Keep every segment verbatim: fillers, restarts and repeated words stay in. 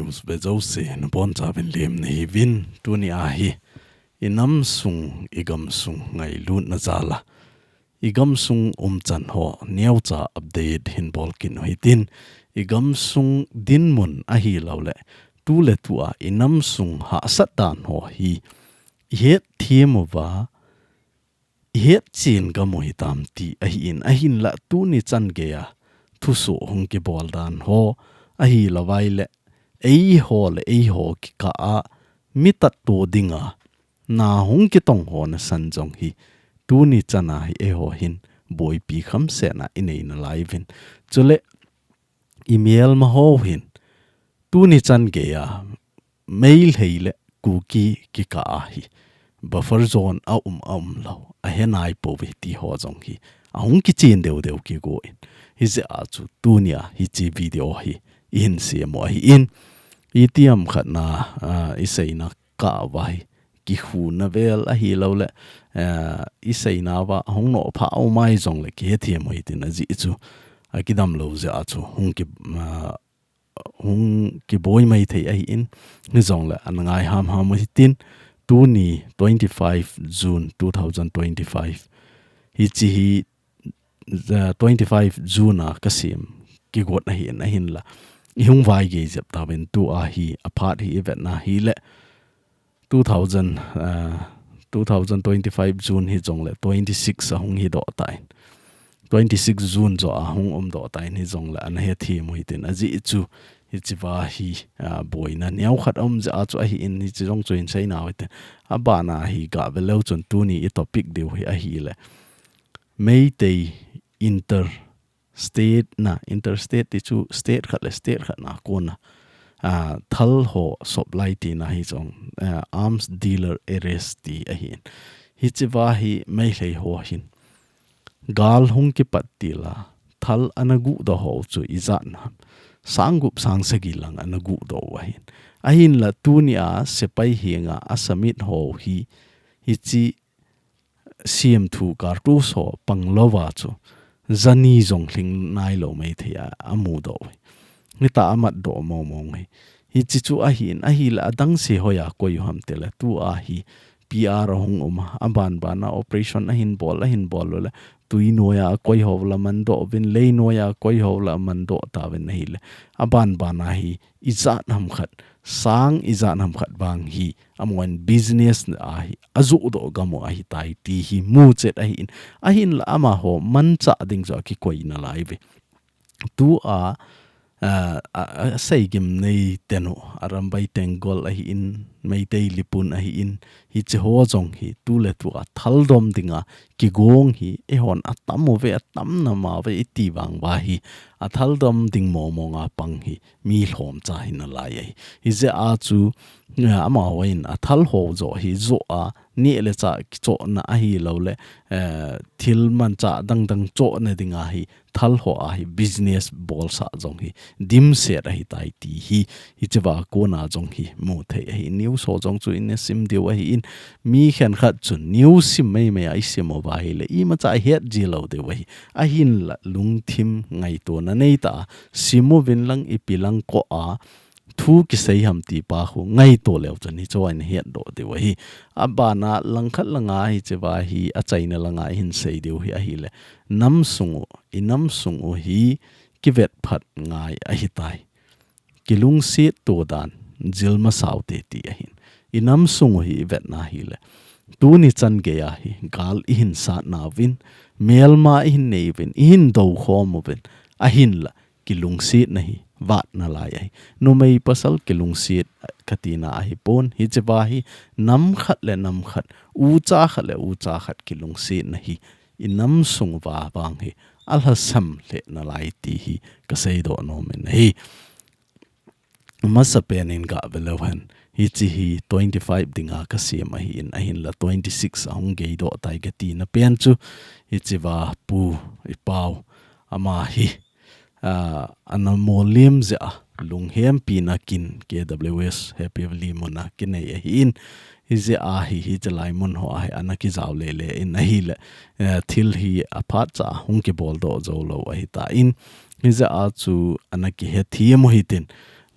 Usbe jouse, nabonchauvin lemna hiuvin, tuni ahi, inam sung, igam sung, ngailutna jal a, igam sung umchan ho, neocha update hin bol kit u hitin, igam sung dinmun ahilouleh, tuletua, inam sung hahsat dan ho hi, ihet them uva, ihet chen gam u hitam ti ahin, ahinla tuni chan geiya thusoh hung kibol dan ho, ahilouvai le, eiho le eiho kikah a, mi tatto dinga, na hung kitong ho nasan jong hi, tuni chan a hi eiho hin, boipi khamsetna inei nalaiuvin. Chule, imelma ho hin, tuni chan geiya, Meitei le Kuki kikah a hi, buffer zone aum aum lou, ahe naipouve ti ho jong hi, ahung kichen deu deu kigon. Hijeh a chu tunia hiche video hi, ihin sem u ahin, itiham khat na, ah, iseina kah uva hi, kikhuna vel ahilouleh, ah, iseina uva hung nophah u mai jongle kihethem u hitin ajeh chu, akidam lou jeh a chu, hung ki, ah, hung kiboi maithei ahin, hijongle ana ngai hamham u hitin, tuni twenty-five June two thousand twenty-five. Hiche hi, ah, twenty-five June a kasem kigot ahin, ahinla, ihung vaigei jep tauvin, tua hi, aphat hi ivetna hile, two thousand, ah, two thousand twenty-five June hijongle twenty-six ahung hidoh tan. Twenty-six June joh a hung umdoh tan hijongle ana hethem u hitin ajeh chu hichea hi, ah, boina neokhat aum jeh a chu ahin hiche jong chu hin seinau hitin. Abana hi gave leu chun tuni itopic diu hi ahile, Meitei inter state na, interstate ti chu state khat le state khat na kona, ah, thal ho supply tina hi jong, ah, arms dealer arrest ti ahin. Hichea hi Meitei ho hin, gal hung kipat tila, thal ana guhdoh ho chu ijat ham, sang gup sang sagi lang ana guhdoh u ahin. Ahinla tunia sepai henga asubmit ho hi, hiche semthu kartus ho panglouva chu, jani jong lhing nailou maithei a, amudoh u hi. Hitia amatdoh mong mong hi. Hiche chu ahin, ahile adang se hoiya koi u ham tile, tua hi P R ahung um a, abanbana operation ahin bol, ahin bol ule, tui noiya koi ho la mandoh uvin, lei noiya koi ho la mandoh tauvin ahile, abanbana hi, ijat ham khat, sang ijat ham khat vang hi, amahon business a hi, ajohdoh gam u ahitai ti hi muchet ahin, ahinla amaho manchah ding joh akikoi nalaiuve. Tua, ah, ah, ah, seigimnei tenu, Arambai Tenggol ahin, Meitei Lipun ahin, hiche ho jong hi, tuletua thaldom dinga, kigong hi, eihon atam uve, atam namauve, iti vang uva hi, athaldom ding mong monga pang hi, mi lhomcha hi nalai ahi. Hijeh a chu, eh, amahon athal ho joh hi joh a, neh le chah kichohna ahilouleh, eh, thil manchah dang dang chohna dinga hi, thal ho a hi business bolsah jong hi, dimset ahitai ti hi, hichea kona jong hi, muthei ahi. News ho jong chu ina sim diu ahin, mi khenkhat chun news sim meimei a isim uva ahile, imacha ihet ji lou diu ahi. Ahinla lungthim ngaitona neitah a, sim uvin lang ipi lang koi a, thu kisei ham ti pa khu ngaito leu chun hichea ina hetdoh diu ahi. Abana langkhat langa hichea hi achaina langa ihin sei diu hi ahile. Nam sung u, inam sung u hi kivetphat ngai ahitai. Kilungsetto dan, jil masa ute ti ahin. Inam sung u hi ivetna hile. Tuni chan geiya hi, gal ihin satnauvin, melma ihin neiuvin, ihin doukhom uvin, ahinla, kilungsetna hi, vat nalai ahi. Numei pasal kilungset katina ahipon, hichea hi, nam khat le nam khat, ucha khat le ucha khat kilungsetna hi, inam sung uva vang hi, alhasam lheh nalai ti hi, kaseidoh nomin ahi. Masapen in gave leu hen. Hiche hi twenty-five dinga kasem ahin, ahinla twenty-six ahung geidoh tai katina pen chu. Hichea pu, ipau, ama hi, ah, ana molem jeh a, lunghempina kin K W S Happy Valley mun a kinei ahin. Hijeh a hi, hichelai mun ho a hi, ana kijao lele in ahile, eh, thil hi aphatcha hung kiboldoh jou lou ahitan. Hijeh a chu ana kihethem u hitin,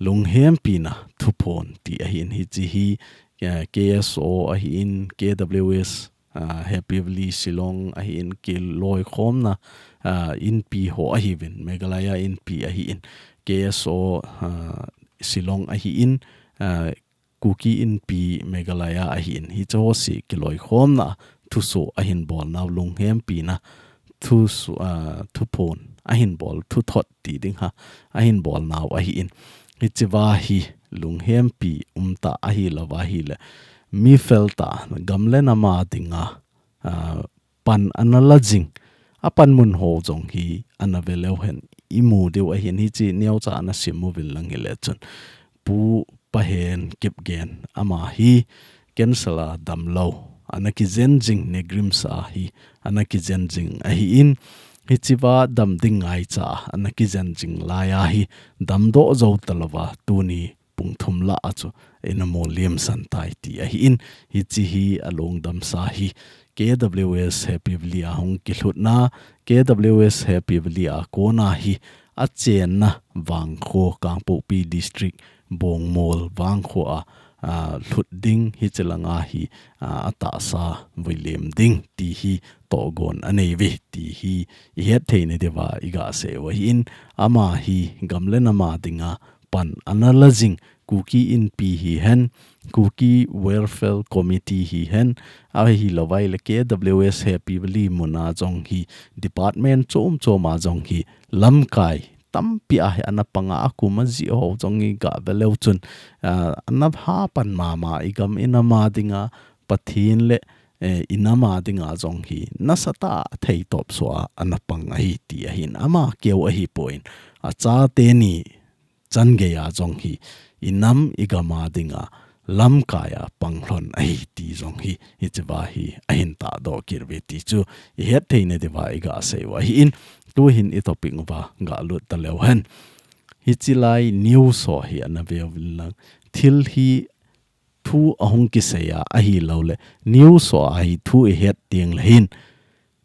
lunghempina thuphon ti ahin, hiche hi, eh, K S O ahin, K W S, ah, Happy Valley Shillong ahin, kiloikhomna, ah, inpi ho ahiuvin, Meghalaya Inpi ahin, K S O, ah, Shillong ahin, ah, Kuki Inpi Meghalaya ahin, hiche ho jouse kiloikhomna thusoh ahin bolnau, lunghempina thusoh, ah, thuphon ahin bol, thuthot ti ding ham, ahin bolnau ahin. Hichea hi lunghempi umtah ahilouva ahile, mi feltah, gam le nam a dinga, ah, pan ana la jing, apanmun ho jong hi ana ve leu hen imu diu ahin, hiche neocha ana sim uvin lang hile chun, Pu Pahen Kipgen, ama hi cancer a damlou ana kijen jing, NEIGRIHMS a hi ana kijen jing ahin, hichea dam ding ngaicha ana kijen jing laiya hi damdoh jou talouva tuni pung thum lah a chu ina mu liemsan tai ti ahin, hiche hi alungdamsa hi K W S Happy Valley a hung kilhutna, K W S Happy Valley a kona hi achenna Vangkho, Kangpokpi District, Bongmol Vangkho a, a, lhut ding, hiche langa hi, a, atahsa vuilem ding ti hi tohgon anei uve ti hi ihet theina diuva iga sei u ahin, ama hi gam le nam a dinga pan ana la jing, Kuki Inpi hihen, Kuki Welfare Committee hihen, ahilouva ahile K W S Happy Valley muna jong hi department chom chom a jong hi lamkai tampi a hi ana panga, akum ajih ho jong hi ga ve leu chun, ah, ana hapan mama, igam inam a dinga Pathen le, eh, inam a dinga jong hi nasatah a theitop soh a ana pang ahi ti ahin, ama keu ahipon, achate ni changeiya jong hi inam igam a dinga lamkaiya panglhon ahi ti jong hi, hichea hi ahin tahdoh kit uve ti chu ihet theina diuva iga sei u ahin, tuhin i topic uva ga lut taleu hen. Hiche lai news ho hi ana ve uvin lang, thil hi thu ahung kiseiya ahilouleh, news ho a hi thu ihet teng le hin,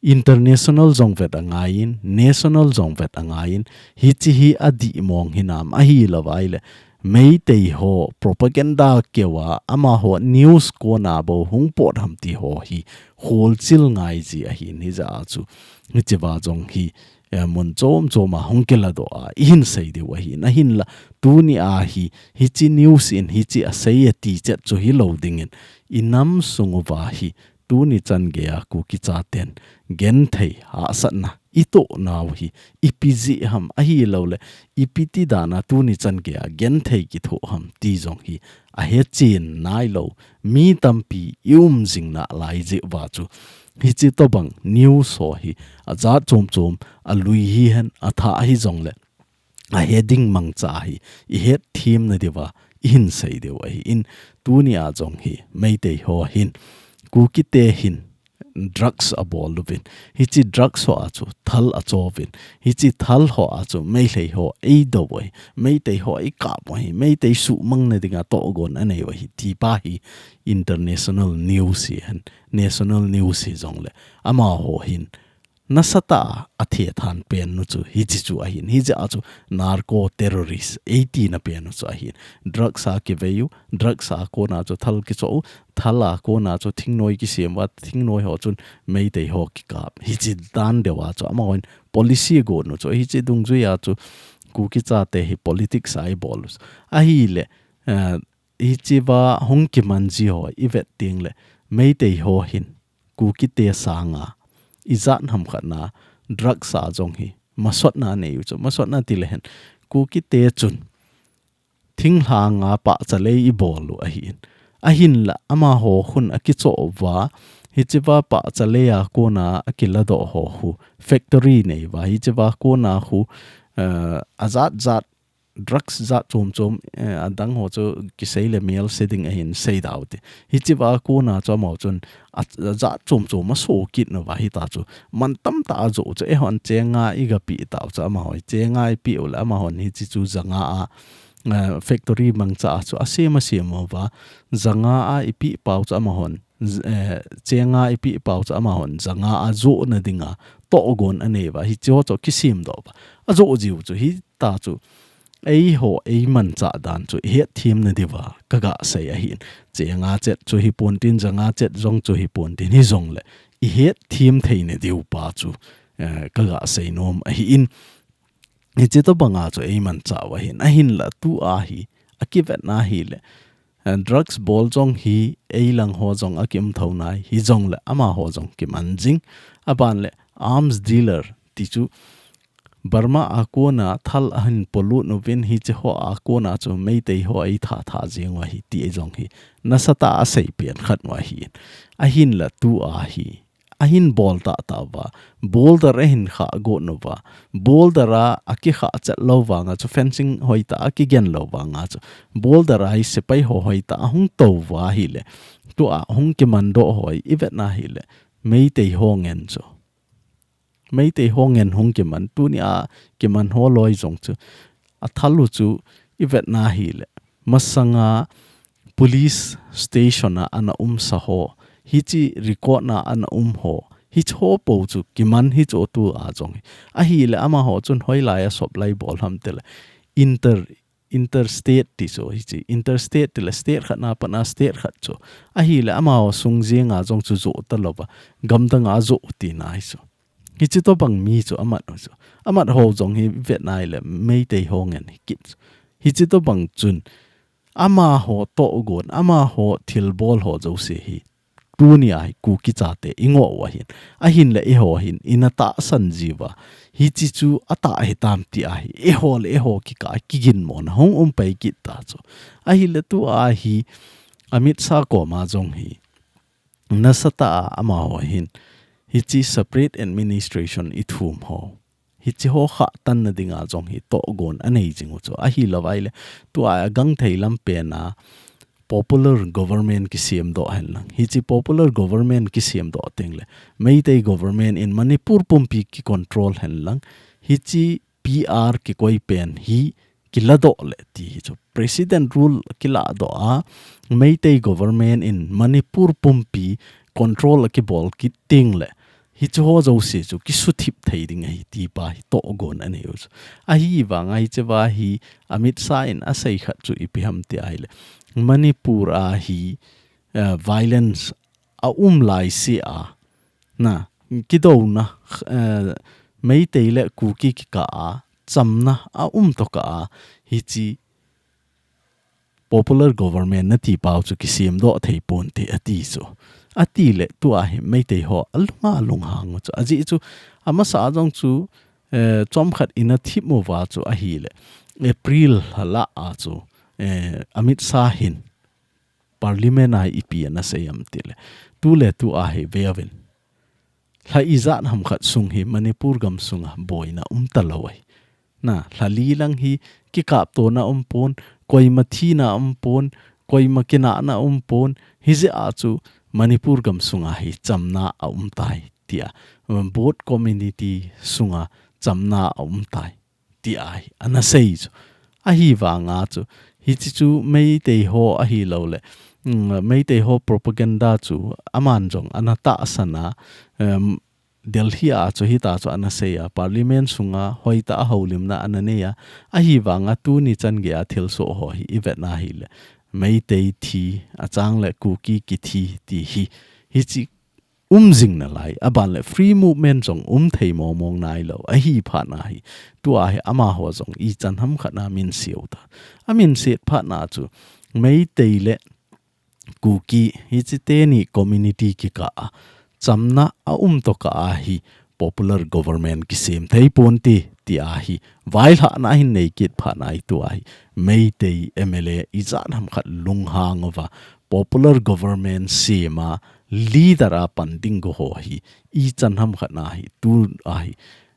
international jong vet angaiyin, national jong vet angaiyin, hiche hi adih mong hinam, ahilouva ahile Meitei ho propaganda keu a, amaho news kona bou hung pot ham ti ho hi holchil ngai ji ahin, hijeh a chu hichea jong hi, eh, mun chom chom a hung kiladoh a ihin sei diu ahin, ahinla tuni a hi, hiche news in hiche asei e ti chet chu hilou dingin, inam sung uva hi tuni changeiya Kuki chaten genthei hahsatna itoh nau hi ipi jeh ham, ahilouleh ipi ti dan a tuni changeiya genthei kithoh ham ti jong hi ahechen nailou mi tampi i um jing nalai jeh uva chu, hiche tobang news ho hi ajat chom chom, alui hihen, athah hijongle, a heading mangcha hi ihet themna diuva ihin sei diu ahin, tuni a jong hi Meitei ho hin, Kuki te hin drugs abol uvin, hiche drugs ho a chu thal acho uvin, hiche thal ho a chu Meitei ho eidou u ahi, Meitei ho eikap u ahi, Meitei suhmang na dinga tohgon anei u ahi ti pa hi international news hihen, national news hijongle, amaho hin nasatah a athethang pen u chu hiche chu ahin, hijeh a chu narco terrorist eitina pen u chu ahin. Drugs a kivei u, drugs a kona chu thal kicho u, thal a kona chu thingnoi kisem uva, thingnoi ho chun Meitei ho kikap. Hiche dan deuva chu amahon policy agon u chu, hiche dungjuia chu Kuki chate hi politics a eibol u chu. Ahile, eh, hichea hung kiman ji ho ivet teng le, Meitei ho hin Kuki te sanga ijat ham khat na drugs a jong hi masotna anei u chu, masotna ti le hen, Kuki te chun thinglhanga pahcha lei ibol u ahin, ahinla amaho khun akicho uva, hichea pahcha lei a kona akiladoh ho khu factory nei uva, hichea kona khu, eh, ajat jat drugs jat chom chom, eh, adang ho chu kisei le mel se ding ahin sei dau te. Hichea kona chu amaho chun a, ajat chom chom aso kit nauva, hita chu man tamtah ajoh u chu, eihon chenga iga peh tau chu, amaho chenga ipeh u le amahon hiche chu janga a, eh, factory mangcha a chu asem asem uva, janga a ipeh pau chu amahon j-, eh, chenga ipeh pau chu amahon janga a johna dinga tohgon anei uva, hiche ho chu kisemdoh uva ajoh jiu chu, hita chu eiho eimanchah dan chu ihet themna diuva kaga sei ahin. Chenga chet chu hiponte, janga chet jong chu hiponte, hijongle ihet them theina diu pa chu, eh, kaga sei nom ahin. Hiche tobanga chu eimanchah u ahin, ahinla tua hi akivetna hile, eh, drugs bol jong hi eilang ho jong akium thou nai, hijongle amaho jong kiman jing. Aban le arms dealer ti chu Burma a kona thal ahin polut uvin hiche ho a kona chu Meitei ho eitha tha jing u ahi ti jong hi nasatah a asei pen khat u ahin. Ahinla tua hi ahin bol tahtah uva, border ahin khah got uva, border a akikhah chet lou vanga chu fencing hoitah a akigen lou vanga chu border a hi sepai ho hoitah a ahung tou uva ahile, tua hung kiman doh ho ivetna hile, Meitei ho ngen chu. Meitei ho ngen hung kiman, tunia kiman ho loi jong chu. Athal u chu ivetna hile, masanga police station a ana umsa ho, hiche record na ana um ho, hiche ho po chu kiman hi chu tua jong hi. Ahile amaho chun hoilai a sop lai bol ham tile, inter, interstate ti chu hiche, interstate tile state khat na pat a state khat chu. Ahile amaho sung jenga jong chu joh talouva, gamdanga joh tina hi chu. Hiche tobang mi chu amat u chu. Amat ho jong hi vetna hile Meitei ho ngen hi kit chu. Hiche tobang chun amaho tohgon, amaho thilbol ho jouse hi tunia hi Kuki chate ingoh u ahin. Ahinle eiho hin ina tahsan jiuva, hiche chu atah hitam tia hi eiho le eiho kikah a kiginmona hung um pai kit ta chu. Ahile tua hi Amit Shah koma jong hi nasatah a amaho hin hiche separate administration ithum ho, hiche ho khahtanna dinga jong hi tohgon anei jing u chu. Ahilouva ahile tua agangthei lam pena popular government kisemdoh henlang, hiche popular government kisemdoh tengle Meitei government in Manipur pumpi kicontrol henlang, hiche P R kikoi pen hi kiladoh le ti hi chu. President rule kiladoh a, Meitei government in Manipur pumpi control akibol kit tengle, hiche ho jouse chu kisuthip thei ding ahi ti pa hi tohgon anei u chu. Ahivanga hiche va hi Amit Shah in asei khat chu ipi ham tia ahile, Manipur a hi, eh, violence aum laise a, na, kidouna, eh, Meitei le Kuki kikah a chamna aum tokah a, hiche popular government nati pau chu kisemdoh thei ponte ati chu. Atile tua hi Meitei ho alunga lunghang u chu. Ajeh chu amasa jong chu, eh, chomkhat ina thip uva chu ahile, April lha lah a chu, eh, Amit Shah hin Parliament a hi ipi ana sei am tile, tuletu a hi veuvin, lha ijat ham khat sung hi Manipur gam sunga boina um talou ahi. Na, lha li lang hi kikaptona um pon, koima thina um pon, koima kinahna um pon, hijeh a chu Manipur gam sunga hi chamna aum tai, tia, both community sunga chamna aum tai, tia hi ana sei chu. Ahivanga chu, hiche chu Meitei ho ahilouleh, mm, Meitei ho propaganda chu aman jong ana tahsan a, em, Delhi a chu hita chu ana sei a, Parliament sunga hoitah a houlimna ana nei a, ahivanga tuni chan geiya thilsoh ho hi ivet na hile, Meitei thi, achang le Kuki kithi ti hi, hiche um jing nalai, aban le free movement jong um thei mong mong nailou, ahi phat na hi, tua hi amaho jong ichan ham khat a min seiu ta. Amin set phat na chu, Meitei le Kuki, hiche teni community kikah a chamna aum tokah a hi popular government kisem thei ponte, tia hi vailhahna hin nei kit phat na hi tua hi Meitei M L A ijat ham khat lunghang uva popular government sem a leader a pan ding go ho hi ichan ham khat na hi tua hi,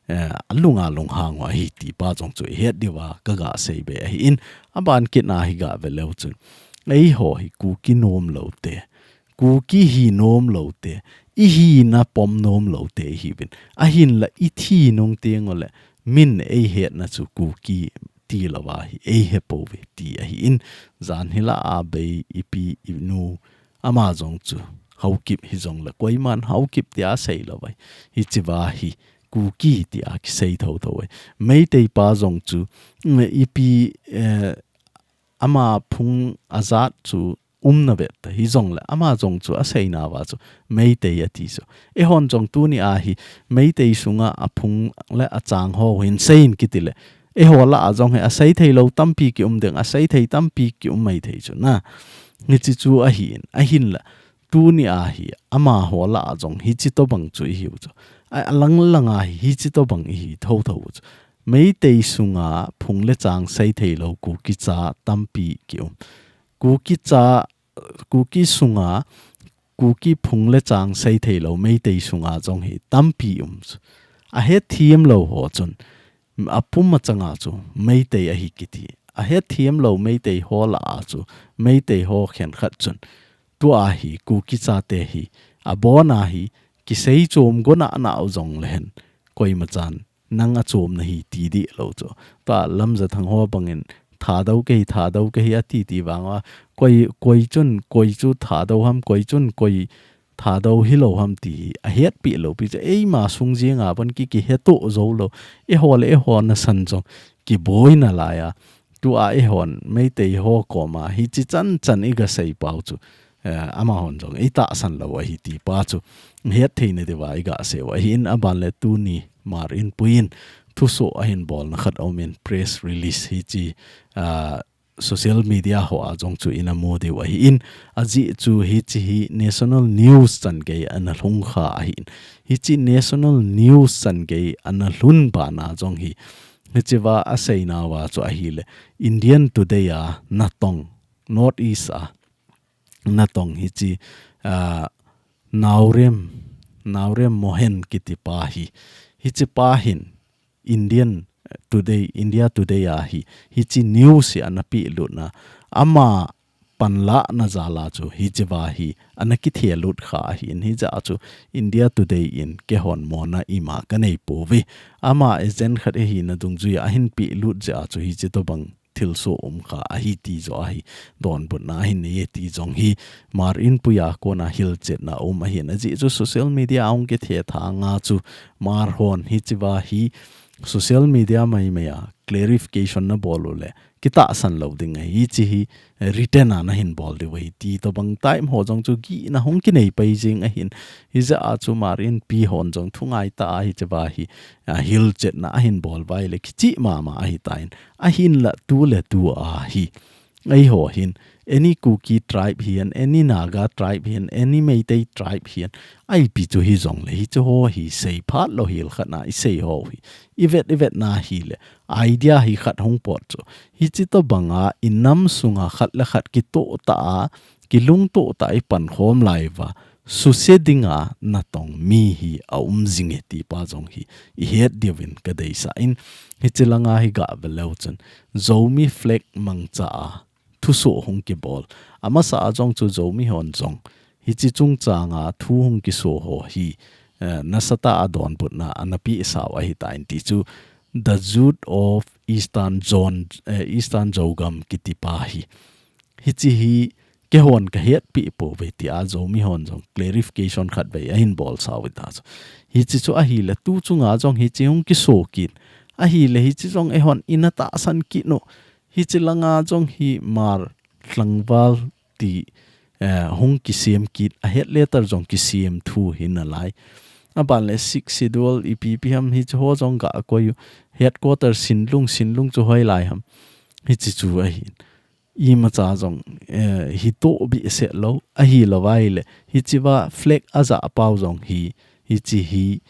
eh, alunga lunghang u ahi ti pa jong chu ihet diuva kaga sei be ahin, aban kit na hi ga ve leu chun, eiho hi Kuki nom lou te, Kuki hi nom lou te, ihina pom nom lou te ihiuvin, ahinla ithi nung teng uleh min eihetna chu Kuki tilou a hi eihe pouve ti ahin, jan hilah a bei ipi inu ama jong chu Haokip hijongle koiman Haokip tia seilou vai. Hiche va hi Kuki tia kisei thotho e. Meitei pa jong chu, mm, ipi, eh, ama phung ajat chu umna vet ta hijongle, ama jong chu aseina uva chu Meitei ati chu. Eihon jong tuni a hi Meitei sunga aphung le achang ho hin seiyin kiti le, eiho lah a jong hi asei theilou tampi kium ding, asei thei tampi kium maithei chu na. Hichi chu ahin, ahinla tuni a hi amaho lah a jong hichi tobang chu ihiu chu. A, alang lang a hi hichi tobang ihi thotho chu. Meitei sunga phung le chang sei theilou Kuki cha tampi kium. Kuki cha, Kuki sunga, Kuki phung le chang sei theilou Meitei sunga jong hi tampi um chu. Ahethem lou ho chun, apum achanga chu Meitei ahi kiti. Ahethem lou Meitei ho lah a chu, Meitei ho khenkhat chun, tua hi Kuki chate hi, abon a hi, kisei chom gona nau jongle hen, koima chan nang achom nahi ti dih lou chu. Tua Lamjathang ho bangin, Thadou kahi, Thadou kahi ati ti vang a, koi, koi chun, koi chu Thadou ham, koi chun, koi Thadou hilou ham ti hi ahetpi lou pi chu, eima sung jeng a bon ki, kiheto jou lou. Eiho le eiho nasan jong kiboi nalai a. Tua eihon Meitei ho koma hichi chan chan iga sei pau chu, eh, amahon jong eitahsan lou ahi ti pa chu het theina diuva iga sei u ahin, aban le tuni Hmar Inpui in thuso ahin bolna khat aumin, press release hichi, ah, social media ho a jong chu ina mu diu ahin, ajeh chu hichi hi national news chan gei ana lhung kha ahin. Hichi national news chan gei ana lhun bana jong hi, hichi uva aseina uva chu ahile, Indian Today a natong, North East a natong hichi, ah, Naorem, Naorem Mohan kiti pa hi, hichi pa hin Indian Today, India Today a hi, hichi news hi ana pelutna, ama panlahna jal a chu hichi uva hi ana kithelut kha ahin, hijeh a chu India Today in keihon mona ima kanei pouve. Ama agent khat ahina dungjui a ahin pelut jeh a chu hichi tobang thilsoh um kha ahi ti joh ahi, donbutna ahin nei e ti jong hi Hmar Inpui a kona hilchetna um ahin, ajeh chu social media a hung kithe thang a chu Hmar hon hichi uva hi social media maimai a clarification nabol u le kitahsan lou ding ahi, hichi hi, eh, written a nahin bol diu ahi ti tobang time ho jong chu gihna hung kinei pai jing ahin, hijeh a chu Hmar Inpi hon jong thungai tah a hichi uva hi, ah, hilchetna ahin bol uva ahile kicheh mama ahitan, ahinla tu le tu a hi, eiho hin, any Kuki tribe hihen, any Naga tribe hihen, any Meitei tribe hihen, ipi chu hijongle hichi ho hi seiphat lou hel khat na isei ho hi, ivet ivet na hile, idea hi khat hung pot chu. Hichi tobang a inam sunga khat le khat kitoh tah a, kilungtoh tah a ipankhom lai uva, suse dinga natong mi hi aum jing e ti pa jong hi ihet diuvin kadeisah in, hichi langa hi gave leu chun Zomi flag mangcha a thuso hung kibol. Amasa a jong chu Zomi hon jong hichi chungchang a thu hung kiso ho hi, eh, nasatah a donbutna ana pehsau ahitan ti chu The Youth of Eastern Zone, eh, Eastern Zogam kiti pa hi. Hichi hi keihon kahetpi pouve tia Zomi hon jong clarification khatvei ahin bolsau ahitai chu. Hichi chu ahile tu chunga jong hichi hung kiso kit. Ahile hichi jong eihon ina tahsan kit u. Hichi langa jong hi Hmar tlangval ti, eh, hung kisem kit, a head letter jong kisem thu hi nalai. Aban le Sixth Schedule ipi ipi ham hichi ho jong gakoi u. Headquarter Sinlung, Sinlung chu hoilai ham. Hichi chu ahi. Imacha jong, eh, hitoh behseh lou, ahilou vaile, hichi uva flag ajah pau jong hi, hichi hi,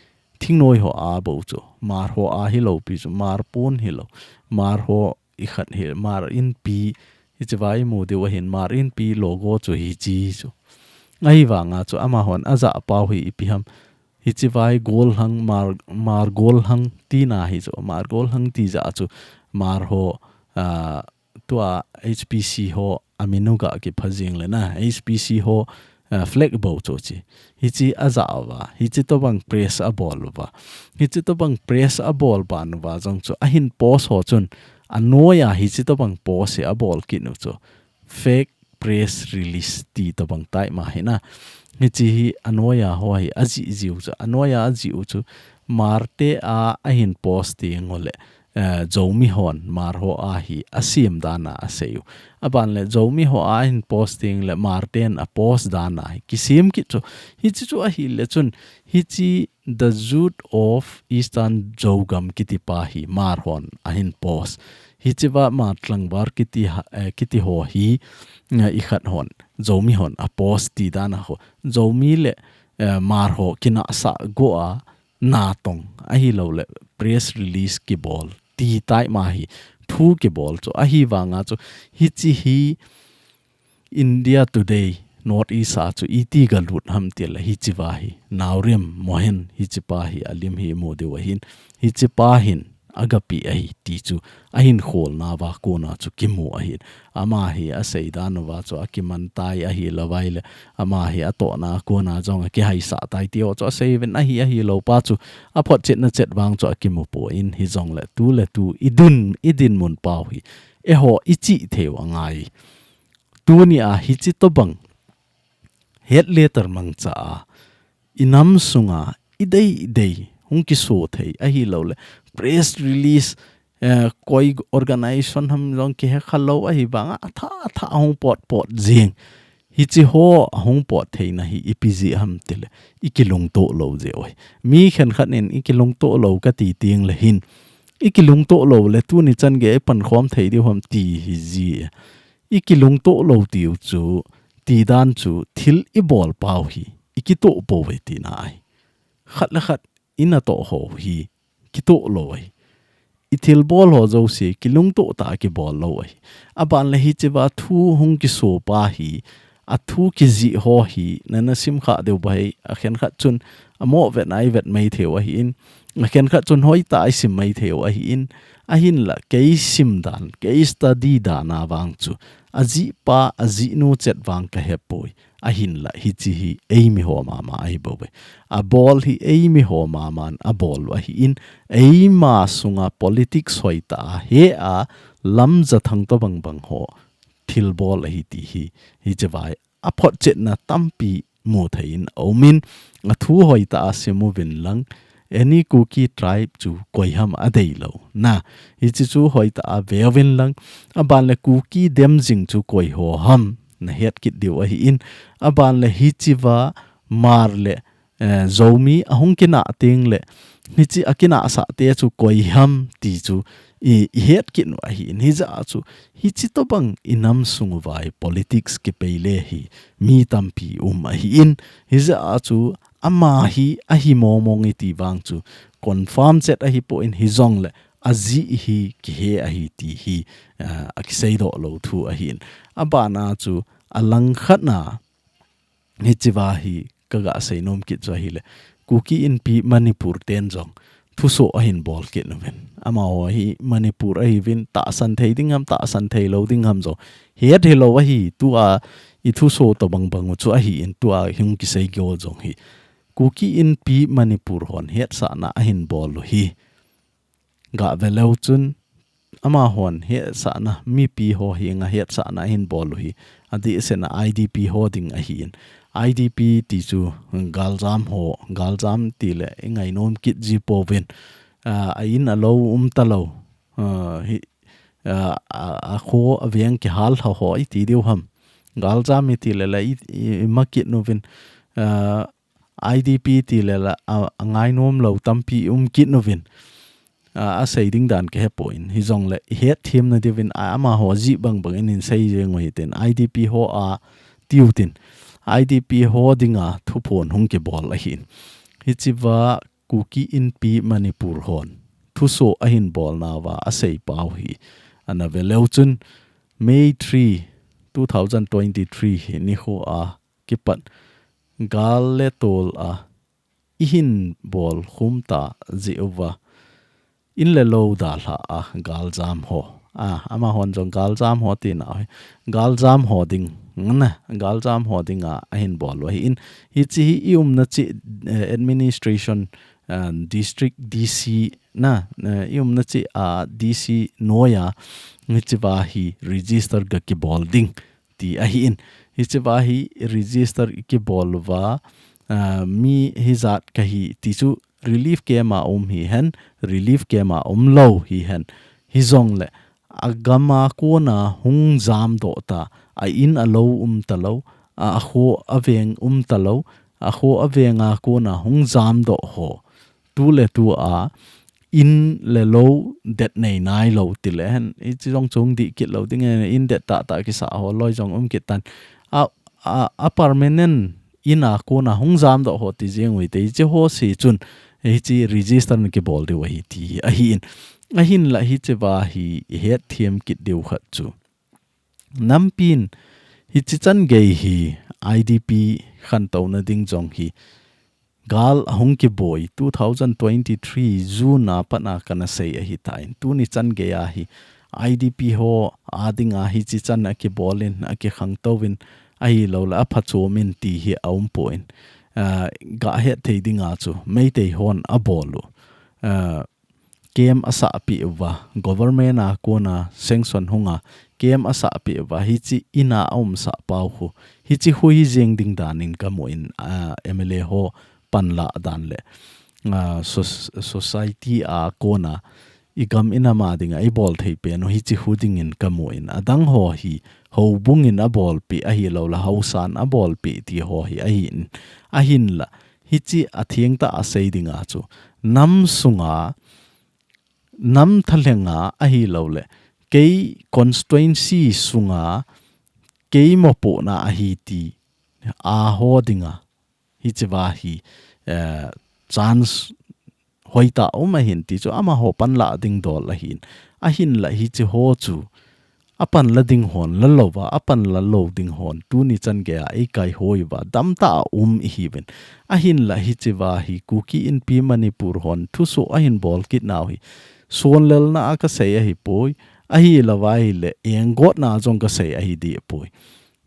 thingnoi ho a bou chu, Hmar ho a hilou pi chu, Hmar pon hilou, Hmar ho ikhat hi, Hmar Inpi, hichi uva imu diu ahin, Hmar Inpi logo chu hichi chu. Ahivanga chu, amahon ajah pau hi ipi ham, hichi uva hi gollhang, Hmar, Hmar gollhang tina hi chu, Hmar gollhang ti jeh chu, Hmar ho, ah, tua H P C ho amin u gakipha jing le na, H P C ho, ah, flag bou chu chi. Hichi ajah uva, hichi tobang press abol uva. Hichi tobang press abol ban uva jong chu ahin post ho chun, anoiya hichi tobang post hi abol kit u chu fake press release ti tobang tai ma hi na. Hichi hi anoiya ho hi ajih jiu chu, anoiya ajih u chu Hmar te a ahin post ding u le, eh, Zomi hon Hmar ho a hi asem dan a asei u. Aban le Zomi ho a ahin post ding le Hmar ten apost dan a hi kisem kit chu. Hichi chu ahile chun, hichi The Youth of Eastern Zogam kiti pa hi Hmar hon ahin post. Hichi va Hmar tlangval kiti ha, eh, kiti ho hi, eh, ikhat hon, Zomi hon apost ti dan a ho. Zomi le, eh, Hmar ho kinahsah go a natong ahilou le press release kibol ti tai ma hi thu kibol chu ahivang a chu hichi hi India Today, North East a chu iti galut ham ti le hichi va hi, Naorem Mohen hichi pa hi alim hi mu diu ahin, hichi pa hin agape ahi ti chu ahin kholna va kona chu kimu ahin. Ama hi asei dan uva chu akiman tai ahilou vai le, ama hi atohna kona jong akihaisah tai ti ho chu asei uvin ahi, ahilou pa chu aphotchetna chet vang chu akimu poi, hijong le tu le tu idin, idinmun pau hi eiho ichih thei u angai. Tuni a hichi tobang hate letter mangcha a, inam sunga idei idei hung kiso thei ahilou le, press release, eh, koi organization ham jong kihe khalou ahivang a, atha atha hung pot pot jing. Hichi ho ahung pot theina hi ipi jeh ham ti le, ikilungto lou jeh u ahi. Mi khenkhat in ikilungto lou kati teng le hin, ikilungto lou le tuni chan gei ipan khom thei diu ham ti hi ji. Ikilungto lou tiu chu, ti dan chu thil ibol pau hi ikitoh pou ve tina ahi. Khat le khat ina toh ho hi kitoh lou ahi. Ithilbol ho jouse kilungto tah a kibol lou ahi. Aban le hichi va thu hung kiso pa hi, athu kijih ho hi nana sim kha diu ba hi, akhenkhat chun amo vet a ivet mai thei u ahin, akhenkhat chun hoitah a isim mai thei u ahin, ahinla kei sim dan, kei study dan a vang chu, ajih pa, ajih nu chet vang kahe poi. Ahinla hichi hi eimi ho mama ahi bou ve. Abol hi eimi ho maman abol u ahin, eima sunga politics hoitah a he a lamjathang tobang bang ho thilbol ahi ti hi, hichi vai aphotchetna tampi mu thei in aumin, athu hoitah a sim uvin lang, any Kuki tribe chu koi ham adeilou. Na, hichi chu hoitah a ve uvin lang, aban le Kuki dem jing chu koi ho ham nahet kit diu ahin, aban le hichi va Hmar le, eh, Zomi ahung kinah teng le, hichi akinahsah te chu koi ham ti chu i, ihet kit u ahin, hijeh a chu hichi tobang inam sung uva hi politics kipei le hi mi tampi um ahin, hijeh a chu ama hi ahi mong mong e ti vang chu confirm chet ahi poi, hijong le ajih hi kihe ahi ti hi, ah, akisei doh lou thu ahin. Aban a chu alangkhat na hichi va hi kaga sei nom kit chu ahile, Kuki Inpi Manipur ten jong thuso ahin bol kit uvin. Amaho hi Manipur ahiuvin, tahsan thei ding ham, tahsan thei lou ding ham jong het hilou ahi, tua ithuso tobang bang u chu ahin, tua hung kisei gol jong hi. Kuki Inpi Manipur hon hetsahna ahin bol u hi. Ga ve leu chun, amahon hetsahna, mipi ho henga hetsahna ahin bol u hi, adehset a I D P ho ding ahin. I D P ti chu galjam ho, galjam ti le i ngainom kit ji pouvin, ah, a in a lou um talou, ah, hi, ah, a, a kho a veng kihal lha ho i ti diu ham. Galjam i ti le la i, i, i ma kit uvin, ah, I D P ti le la, a, a ngainom lou tampi um kit uvin. A, asei ding dan kahe poi. Hijong le, i hetthem na diuvin, a, amaho jih bang bang in in sei jeng u hitin. I D P ho a tiu tin. I D P ho dinga thuphon hung kibol ahin. Hichi va Kuki Inpi Manipur hon thuso ahin bol nauva asei pau hi. Ana ve leu chun May three, two thousand twenty-three hi nikho a kipat gal le tol a i hin bol khum ta jeh uva in le lou dalha a galjam ho. A, amahon jong galjam ho tina hi. Galjam ho ding, na, galjam ho dinga ahin bol u ahin. Hichi hi i umna cheh, eh, administration, eh, district D C na, eh, i umna cheh a D C noiya, hichi va hi register ga kibol ding ti ahin. Hichi va hi register i kibol uva, ah, mi hijat kahi ti chu relief camp a um hihen, relief camp a umlou hihen, hijongle, agam a kona hung jamdoh ta, a in a lou um talou, a, a kho a veng um talou, a kho a veng a kona hung jamdoh ho. Tu le tu a, in le lou det nei nailou tile hen. Hiche jong chu hung dih kit lou ding ahin, in det tah tah kisa ho loi jong um kit tan. A, a, a permanent in a kona hung jamdoh ho ti jeng uvin te, hiche ho se chun, hiche register na kibol diu ahi ti ahin. Ahinla hiche va hi i hetthem kit diu khat chu. Nampin, hiche chan gei hi I D P khantouna ding jong hi, gal ahung kiboi two thousand twenty-three June a pat a kana sei ahitan. Tuni chan gei a hi I D P ho a dinga hiche chan a kibolin, a kikhangtouvin, ahilouleh a phachomin ti hi a umpon. Ah, ga het thei dinga chu, Meitei hon a bol u. Ah, camp a sahpeh uva, government a kona sanction hunga, camp a sahpeh uva, hiche in a umsah pau khu, hiche khu hi jeng ding danin kamun, ah, M L A ho panla dan le, ah, soc-, society a kona, i gam i nam a dinga, i bol thei pen u, hiche khu dingin kamun, adang ho hi, houbung in a bolpeh, ahilouleh, haosan a bolpeh ti ho hi, ahin, ahinla, hiche a thengtah a sei dinga chu. Nam sunga, nam thalhenga ahilouleh, kei constituency sunga, kei mopohna ahi ti, a ho dinga. Hiche va hi, eh, chance hoitah um ahin ti chu amaho panla ding dol ahin. Ahinla hiche ho chu, a panla ding hon la louva, a panla lou ding hon, tuni chan gei a eikaihoi uva, damtah a um ihiuvin. Ahinla hiche va hi, Kuki Inpi Manipur hon, thusoh ahin bol kit nau hi. Sonlelna a kasei ahipoi, ahilouva ahile, enggotna jong kasei ahi dipoi.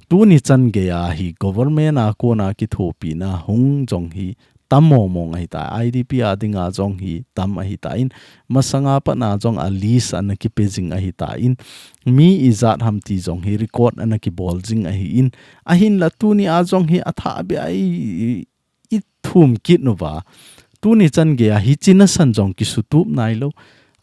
Tuni chan gei a hi, government a kona kithopina hung jong hi, tam mong mong ahitai, I D P a dinga jong hi tam ahitan, masanga pat a jong a list ana kipe jing ahitan, mi ijat ham ti jong hi record ana kibol jing ahin, ahinla tuni a jong hi athah beh a i, i, i thum kit uva. Tuni chan gei a hiche nasan jong kisutup nailou.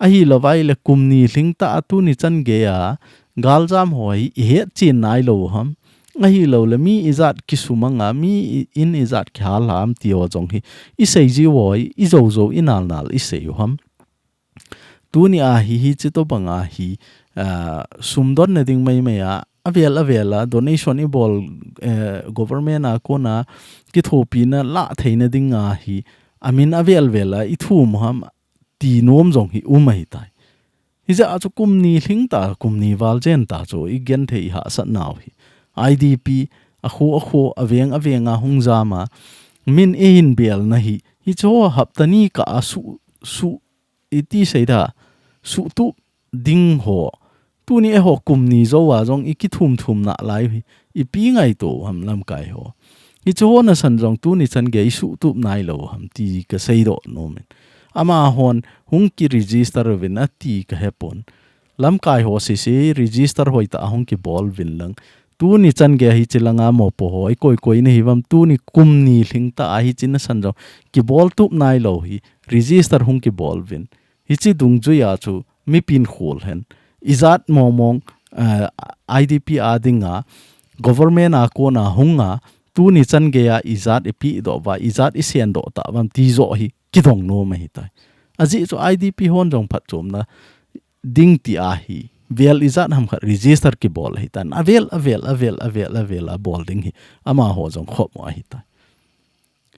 Ahilouva ahile kum ni lhingtah a tuni chan gei a galjam ho hi i hetchen nailou ham. Ahilouleh mi ijat kisumang a, mi i-, in ijat kihal ham ti ho jong hi, i sei jiu ho hi, i jou jou, i nal nal, i sei u ham. Tuni a hi, hiche tobang a hi, ah, sum donna ding mai mai a, avel avel a, donation i bol, eh, government a kona kithopina lah theina ding a hi, amin avel vel a, i thum u ham, ti nom jong hi um ahitai. Hijeh a chu kum ni lhingtah, kum ni val jen tah chu i genthei i hahsat nau hi. I D P, a kho a kho, a veng a veng a hung jam a, min eihin belna hi, hiche ho hapta ni kah a su, su, iti seida, suhtup ding ho, tuni eiho kum ni jou a jong i kithum thum nalai hi, ipi ngaito u ham lamkai ho. Hiche ho nasan jong tuni chan gei i suhtup nailou ham ti kaseidoh nomin. Amahon hung ki register uvin ati kahepon. Lamkai ho sese register hoitah a hung kibol uvin lang. Tuni chan gei hiche langa mopo ho, i koi koi nahiuvem, tuni kum ni lhingtah a hiche nasan jong kibol tup nailou hi, register hung kibol uvin. Hiche dungjui a chu mipin khol hen. Ijat mong mong, eh, I D P a dinga, government a kona hunga, tuni chan gei a ijat i pedoh uva, ijat i sendoh tauvam ti joh hi kidong nom ahitai. Ajeh chu I D P hon jong phatchomna ding ti ahi. Vel ijat ham khat register kibol ahitan. Avel, avel, avel, avel, avel a bol ding hi. Amaho jong khop mo ahitai.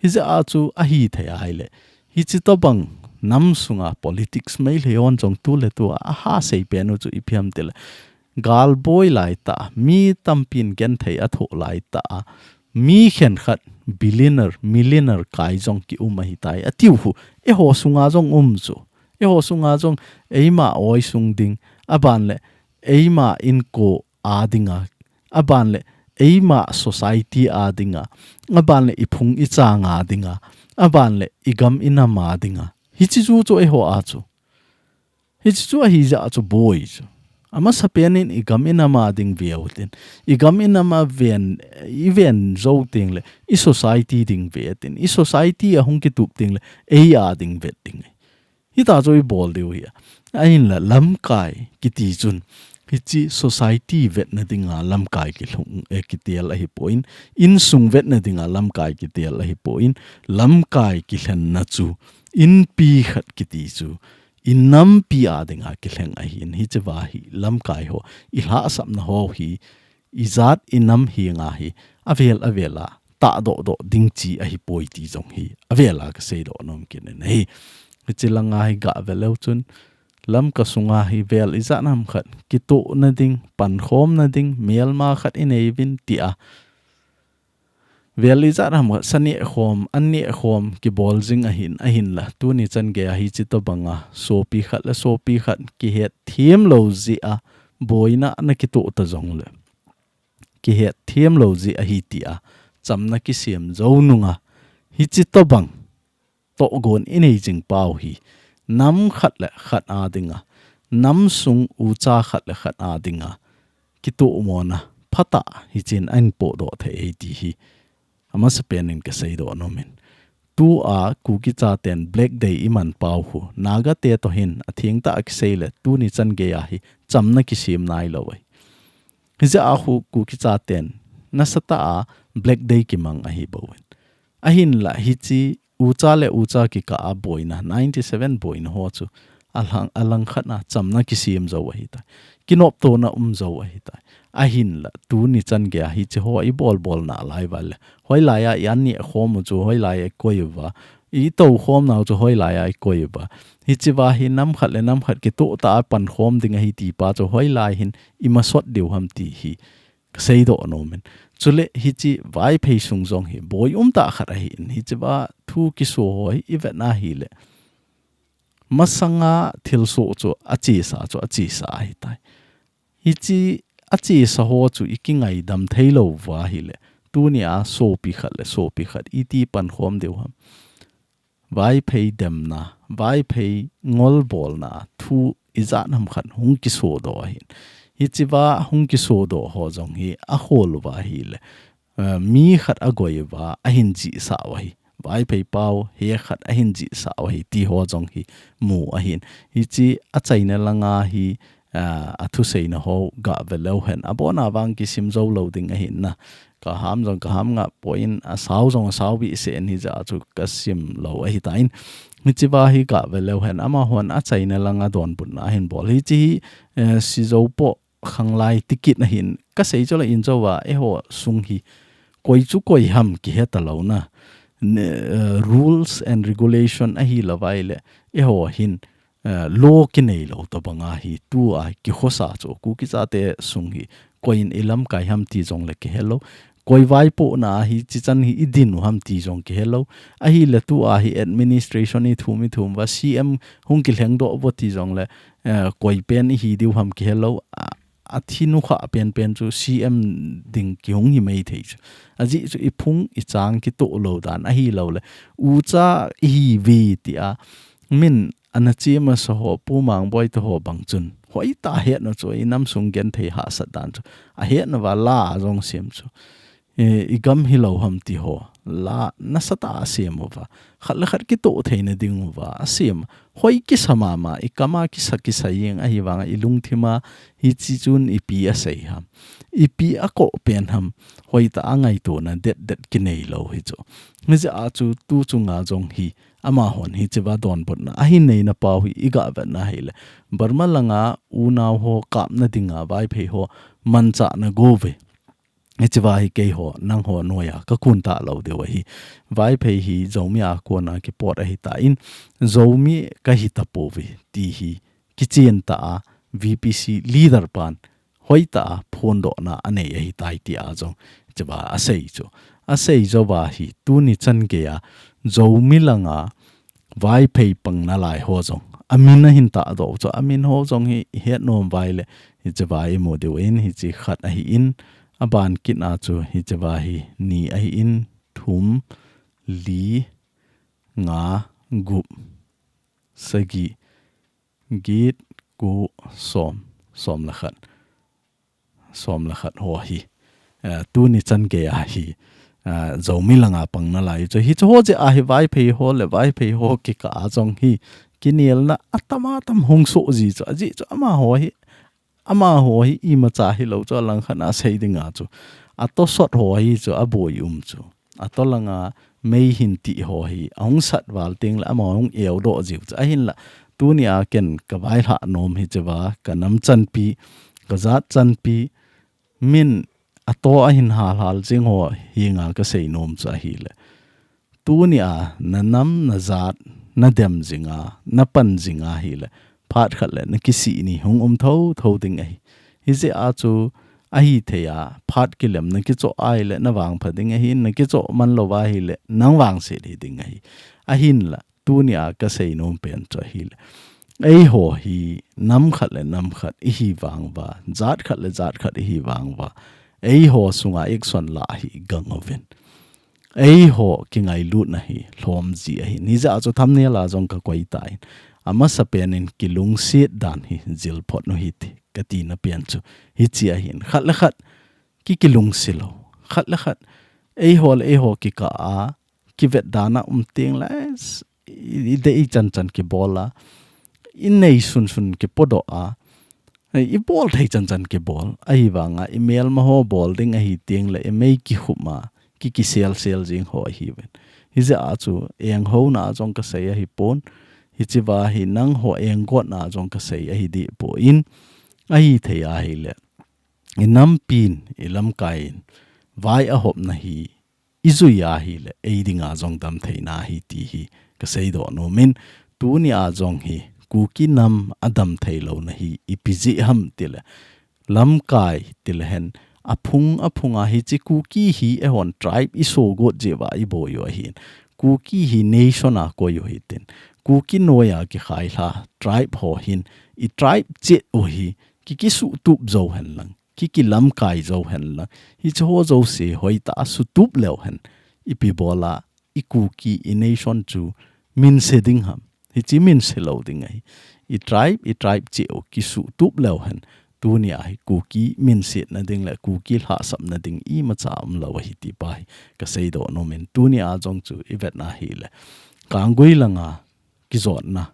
Hijeh a chu ahithei ahile. Hiche tobang nam sunga politics Meitei hon jong tu le tu a, aha sei pen u chu ipi ham tile. Gal boi laitah, mi tampin genthei athoh laitah, mi khenkhat billionaire, millionaire kai jong ki um ahitai. Atiu khu, eiho sunga jong um chu. Eiho sunga jong eima oi sung ding, aban le eima inko a dinga, aban le eima society a dinga, aban le i phung i chang a dinga, aban le i gam i nam a dinga. Hiche chu chu eiho a chu. Hiche chu ahijeh a chu boi chu. Amasapen in i gam i nam a ding ve utin. I gam i nam a ven, i ven jou teng le, i society ding ve tin. I society a hung kitup teng le, ei a ding vet ding. Hita chu i bol diu hi. Ahinla lamkai kiti chun. Hichi society vetna dinga lamkai kilhung, eh, kitel ahi pon. Insung vetna dinga lamkai kitel ahi pon. Lamkai kilhenna chu. Inpi khat kiti chu. I nampi a dinga kilheng ahin, hiche va hi lamkai ho, i lhahsamna ho hi, i jat i nam hi nga hi, avel avel a, tahdoh doh ding chi ahi poi ti jong hi, avel a ka seidoh nom kit in ahi. Hiche langa hi gah ve leu chun, Lamka sunga hi vel ijat ham khat, kitohna ding, pankhomna ding, melma khat i nei uvin ti a, Vel ijat ham khat sa neh khom, an neh khom, kibol jing ahin, ahinla. Tuni chan gei a hichi tobanga, sopi khat le sopi khat, kihet thiem lou jeh a, boina na kitoh ta jongle. Kihet thiem lou jeh ahi ti a, chamna kisem jou nunga, hichi tobang. Tohgon i nei jing pau hi, nam khat le khat a dinga, nam sung ucha khat le khat a dinga, kitohmona, phatah, hichin ahin pohdoh thei ahi ti hi, amasapen in ka seidoh nom in. Tua Kuki chaten Black Day i man pau hi, Naga te toh hin, athengtah a kisei le, tuni chan gei a hi, chamna kisem nailou ahi. Hijeh a hi Kuki chaten, nasatah a Black Day kimang ahi bou in. Ahinla hichi ucha le ucha kikah a boina, ninety seven boina ho chu, alang, alang khat na chamna kisem jou ahitai. Kinoptona um jou ahitai. Ahinla, tuni chan gei a hichi ho i bol bol nalai uva le. Hoilai a i an neh khom u chu, hoilai a i koi uva. I tohkhom nau chu, hoilai a i koi uva. Hichi va hi nam khat le nam khat kitoh tah a pankhom ding ahi ti pa chu, hoilai hin i masot diu ham ti hi. Ka seidoh nom in. Chule hichi Vaiphei sung jong hi boi umtah khat ahin, hichi va thu kiso ho hi i vet na hile. Masanga thilsoh chu achesa chu achesa ahitai. Hichi achesa ho chu i kingaidam thei lou uva hile. Tuni a sopi khat le sopi khat iti pankhom diu ham. Vaiphei demna, Vaiphei ngolbolna, thu ijat ham khat hung kisodoh ahin. Hichi va hung kisodoh ho jong hi ahol uva hile. Eh, mi khat agoi uva, ahin jihsah u ahi. Vaiphei pau, he khat ahin jihsah u ahi, ti ho jong hi mu ahin. Hichi achaina langa hi, ah, athuseina ho gah ve leu hen. Abona vang kisim jou lou ding ahin na. Ka ham jong ka ham nga poi in asao jong asao behseh in hijeh a chu ka sim lou ahitan. Hichi va hi gah ve leu hen amahon achaina langa donbutna ahin bol. Hichi hi, eh, si jou po khanglai tikit ahin. Ka sei chu la in jou va eiho sung hi. Koi chu koi ham kihe talou na. Ne, eh, rules and regulation ahi lou vai le. Eiho hin. Eh, law kinei lou tobanga hi tua kikhosa chu Kuki chate sung hi koi in i lamkai ham ti jong le kihe lou. Koi vaipohna hi chichan hi i din u ham ti jong kihe lou. Ahile tua hi administration i thum i thum uva C M hung kilhengdoh uvo ti jong le, eh, koi pen i hi diu ham kihe lou. A, athi nukha penpen chu C M ding kihung hi mei thei chu. Ajeh chu i phung i chang kitoh lou dan ahi lou le. Ucha i hi uve ti a. Min Ana chi masa ho, Pu Mangboi te ho bang chun. Hoitah hetna chu, i nam sung genthei hahsat dan chu. Ahetna uva la jong sem chu. E, i gam hilou ham ti ho. La nasatah a sem uva. Khat le khat kitoh theina ding uva. Asem. Hoi kisa mama, i kama kisa kisa jeng ahi vanga, i lungthim a, hichi chun ipi asei ham. Ipi akoh pen ham. Hoitah a ngaitona det det kinei lou hi chu. Hijeh a chu tu chunga jong hi. Amahon hichi va donbutna ahin neina pau hi i gah vetna hile. Burma langa unau ho kapna dinga Vaiphei ho manchahna go uve. Hichi va hi keiho, nangho noiya ka kun talou diu ahi. Vaiphei hi Zomi a kona kipot ahitan, Zomi ka hi tapouve ti hi kichen tah a V P C leader pan hoitah a phondohna anei ahitai ti a jong, hichi va asei chu. Asei jou va hi, tuni chan gei a, Zomi langa, Vaiphei pang nalai ho jong. Amin ahin tahdoh chu, amin ho jong hi, i het nom uva ile, hichi va i mu diu in, hichi khat ahin, aban kit a chu, hichi va hi, ni ahin, thum, li, nga, gup, sagi, Get, ko, som, som le khat, som le khat ho hi, eh, tuni chan gei a hi, eh, Zomi langa pang nalai chu. Hichu ho jeh a hi Vaiphei ho le Vaiphei ho kikah a jong hi kinelna atam atam hung soh ji chu. Ajeh chu amaho hi, amaho hi imacha hilou chu alangkhat a sei dinga chu. Atosot ho hi chu aboi um chu. Ato langa mei hin ti ho hi ahung sat val teng le amaho hung eudoh jiu chu. Ahinla, tuni a ken ka vailhah nom hi chu va, ka nam chanpi, ka jat chanpi, min ato ahin halhal jing ho henga ka sei nom chu ahile. Tuni a na nam, na jat, na dem jinga, na pan jinga hile, phat khat le na kisih ni hung um thotho ding ahi. Hijeh a chu ahithei a, phat kilem na kichoh ahile, na vangpha ding ahi, na kichoh man lou ahile, nang vangset hi ding ahi. Ahinla, tuni a ka sei nom pen chu ahile. Eiho hi nam khat le nam khat ihi vang uva, jat khat le jat khat ihi vang uva, eiho sunga action la hi gang uvin. Eiho kingailutna hi lhom ji ahi. Hijeh a chu thumbnail a jong ka koi tan. Amasapen in kilungset dan hi jilphot u hite, ka tina pen chu. Hiche ahin. Khat le khat ki kilungse lou. Khat le khat, eiho le eiho kikah a, kivet dan a um teng le, i, i dei chan chan kibol a, i nei sun sun kipodoh a, i bol thei chan chan kibol. Ahivanga, i melma ho bol ding ahi teng le, i mei kikhum a, ki kisel sel jing ho ahiuvin. Hijeh a chu, enghouna a jong ka sei ahipon, hiche va hi nangho enggotna a jong ka sei ahi deh poi, ahithei ahile. I nampin, i lamkai in, vai ahopna hi, i jui ahile, ei dinga jong damtheina ahi ti hi, ka seidoh nom in, tuni a jong hi, Kuki nam adam theilouna hi, ipi jeh ham tile, lamkai tile hen, aphung, aphung a hiche Kuki hi eihon tribe i sogot jeh uva i boi u ahin. Kuki hi nation a koi u hitin. Kuki noiya kikhailha tribe ho hin, i tribe cheh u hi, ki kisuhtup jou hen lang, ki kilamkai jou hen lang. Hiche ho jouse hoitah a suhtup leu hen. Ipi bol a, i Kuki, i nation chu minse ding ham. Hiche minse lou ding ahi. I tribe, i tribe cheh u kisuhtup leu hen. Tuni a hi Kuki minsetna ding le Kuki lhahsamna ding imacha umlou ahi ti pa hi ka seidoh nom in. Tuni a jong chu i vetna hile. Kanggui langa kijotna.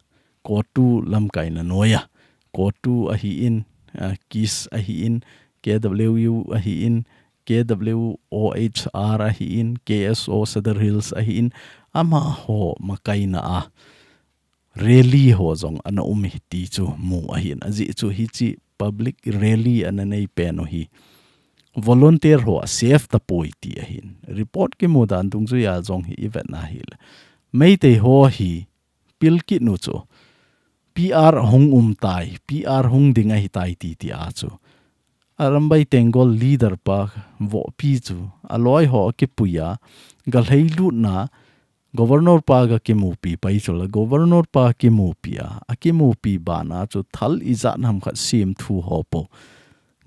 Kotu lamkaina noiya. Kotu ahin, ah, KIS ahin, K W U ahin, K W O H R ahin, K S O Sadar Hills ahin, amaho makaina a rally ho jong ana um e ti chu mu ahin. Ajeh chu hiche public rally ana nei pen u hi volunteer ho a safe tapoi ti ahin. Report kimu dan dungjuiya jong hi i vetna hile. Meitei ho hi pil kit nu chu, P R hung um tai, P R hung ding ahi tai ti ti a chu. Arambai Tenggol leader pa Vohpi chu, aloi ho akipui a, galhei lutna, Governor pa ga kimupi pai chu la, Governor pa kimupi a, akimupi bana chu thal ijat ham khat sem thu ho po.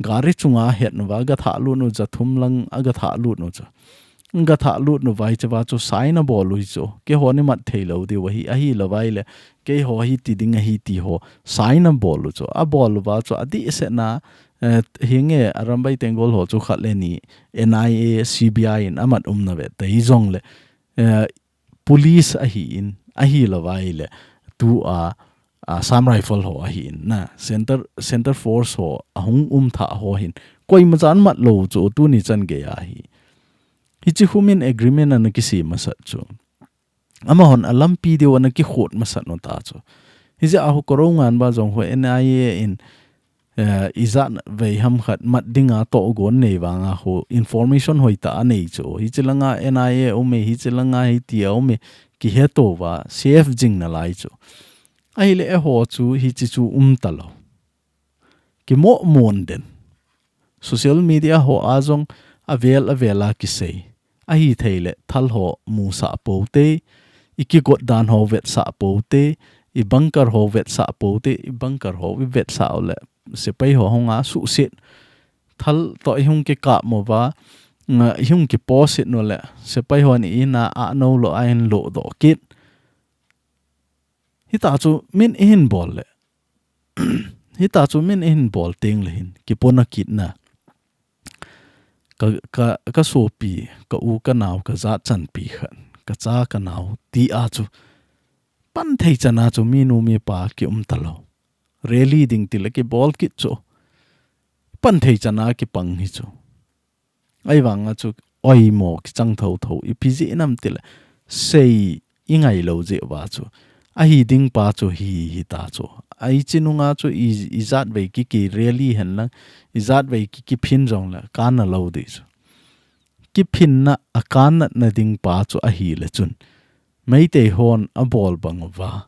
Gari chunga het nu va, ga thah lut nu, ja thum lang a ga thah lut nu chu. Ga thah lut nu vai chu va chu sign a bol u hi chu. Keiho ni mat thei lou diu ahi, ahi lou vai le. Keiho hi ti ding ahi ti ho. Sign a bol u chu. A bol u va chu a di se na, eh, hinge Arambai Tenggol ho chu khat le ni N I A, C B I in a mat um na ve. Te hi jong le, eh, police ahin, ahi lou vai le. Tu a, Assam Rifle ho ahin na, Center, Center Force ho, ahung um thah ho hin. Koima chan mat lou chu, tuni chan gei ahi. Hiche human agreement ana kisem masat chu. Amahon alampi diu ana kikhot masat nu ta chu. Hijeh a hu koro ngan ba jong hu N I A in, eh, ijat vei ham khat mat dinga togon nei vanga hu information hoitah anei chu. Hiche langa N I A um e, hiche langa hiti a um e, kihe tou va, safe jing nalai chu. Ahile eiho chu, hiche chu um talou. Kimoh mon den. Social media ho a jong avel avel a kisei. Ahithei le thal ho musah pou te, i kigot dan ho vetsah pou te, i bunker ho vetsah pou te, i bunker ho i vetsah u le sepai ho hung a suhset. Thal to i hung kikap mo va, nga i hung kiposit nu le, sepai ho ni in a a no lo a in lo do kit. Hita chu min i hin bol le. Hita chu min eihin bol teng le hin, kipona kitna. Ka, ka, ka sopi, ka u, ka nao, ka jat chanpi khat, ka cha, ka nao, ti a chu. Pan thei chana chu mi nu mi pa kium talou. Rally ding ti le kibol kit chu. Pan thei chana kipang hi chu. Ahivanga chu oimo kichang thotho, ipi jeh ham ti le, sei i ngai lou jeh uva chu. Ahi ding pa chu hi, hita chu. Hiche nunga chu i, i jat vei kiki rally hen lang, i jat vei kiki phin jong le, kana lou ding chu. Kiphinna, a kannatna ding pa chu ahi le chun. Meitei hon abol bang uva.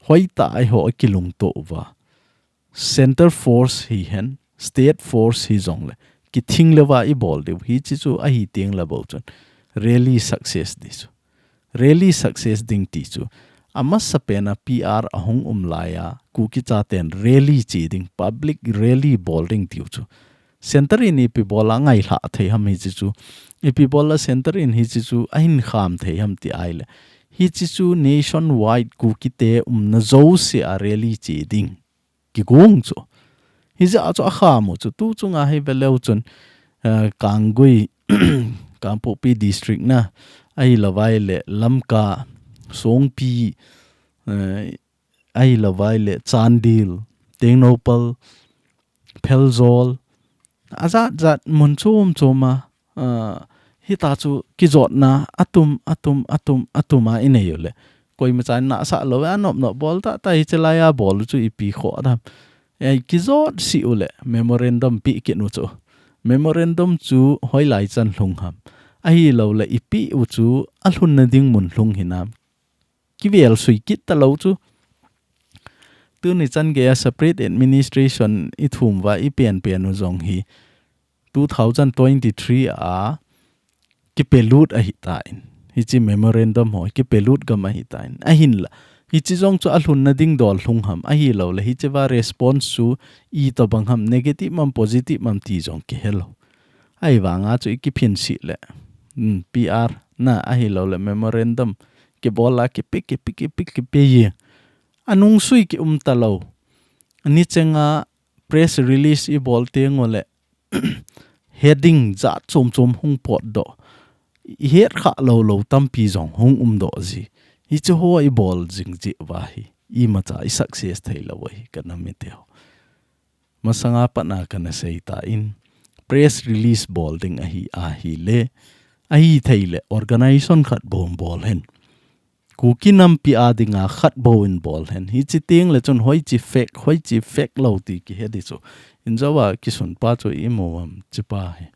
Hoitah a eiho akilungto uva. Center force hi hen, state force hi jong le, kithing le uva i bol diu. Hiche chu ahi teng le bou chun. Rally success ding chu. Rally success ding ti chu. Amasa pen a P R ahung um lai a, Kuki chaten rally che ding, public rally bol ding tiu chu. Center in ipi bol a ngailha thei ham hiche chu. Ipi bol a center in hiche chu ahin kham thei ham ti ai le. Hiche chu nationwide Kuki te umna jouse a rally che ding. Kigong chu. Hijeh a chu akham u chu. Tu chunga hi ve leu chun, eh, Kanggui, Kangpokpi district na, ahilou vai le Lamka, Songpi, eh, ahilou vai le Chandel, Tengnoupal, Pherzawl, ajat jat mun chom chom a, ah, hita chu kijotna atum, atum, atum, atum a inei u le. Koima chan nasah lou, anop nop bol tah tah hiche lai a bol u chu ipi khoh dam. Ei, kijot sih u le, memorandum pe kit u chu. Memorandum chu hoilai chan lhung ham. Ahilou le, ipe u chu alhunna ding mun lhung hinam. Kivel sui kit talou chu. Tuni chan gei a separate administration i thum uva i pen pen u jong hi two thousand twenty-three a kipelut ahi tan. Hiche memorandum ho kipelut gam ahi tan. Ahinla. Hiche jong chu alhunna ding dol lhung ham. Ahilou le hiche va response chu itobang ham negative mam positive mam ti jong kihelou. Ahivanga chu i kiphin sih le. Hmm, P R na ahilou le memorandum kibol a kipe, kipe, kipe, kipe ye. Anungsui kium talou. Nichenga press release i bol teng u le heading jat chom chom hung potdoh. I het kha lou lou tampi jong hung umdoh ji. Hiche ho i bol jing jeh uva hi. Imacha i success thei lou ahi ka nam mite ho. Masanga pat na kana sei tan press release bol ding ahi, ahi le, ahi thei le, organization khat bou bol hen. Kuki nampi a dinga khat bou in bol hen. Hiche teng le chun hoiche fake, hoiche fake lou ti kihe ding chu. Injou a kisun pa chu imu am hiche pa hi.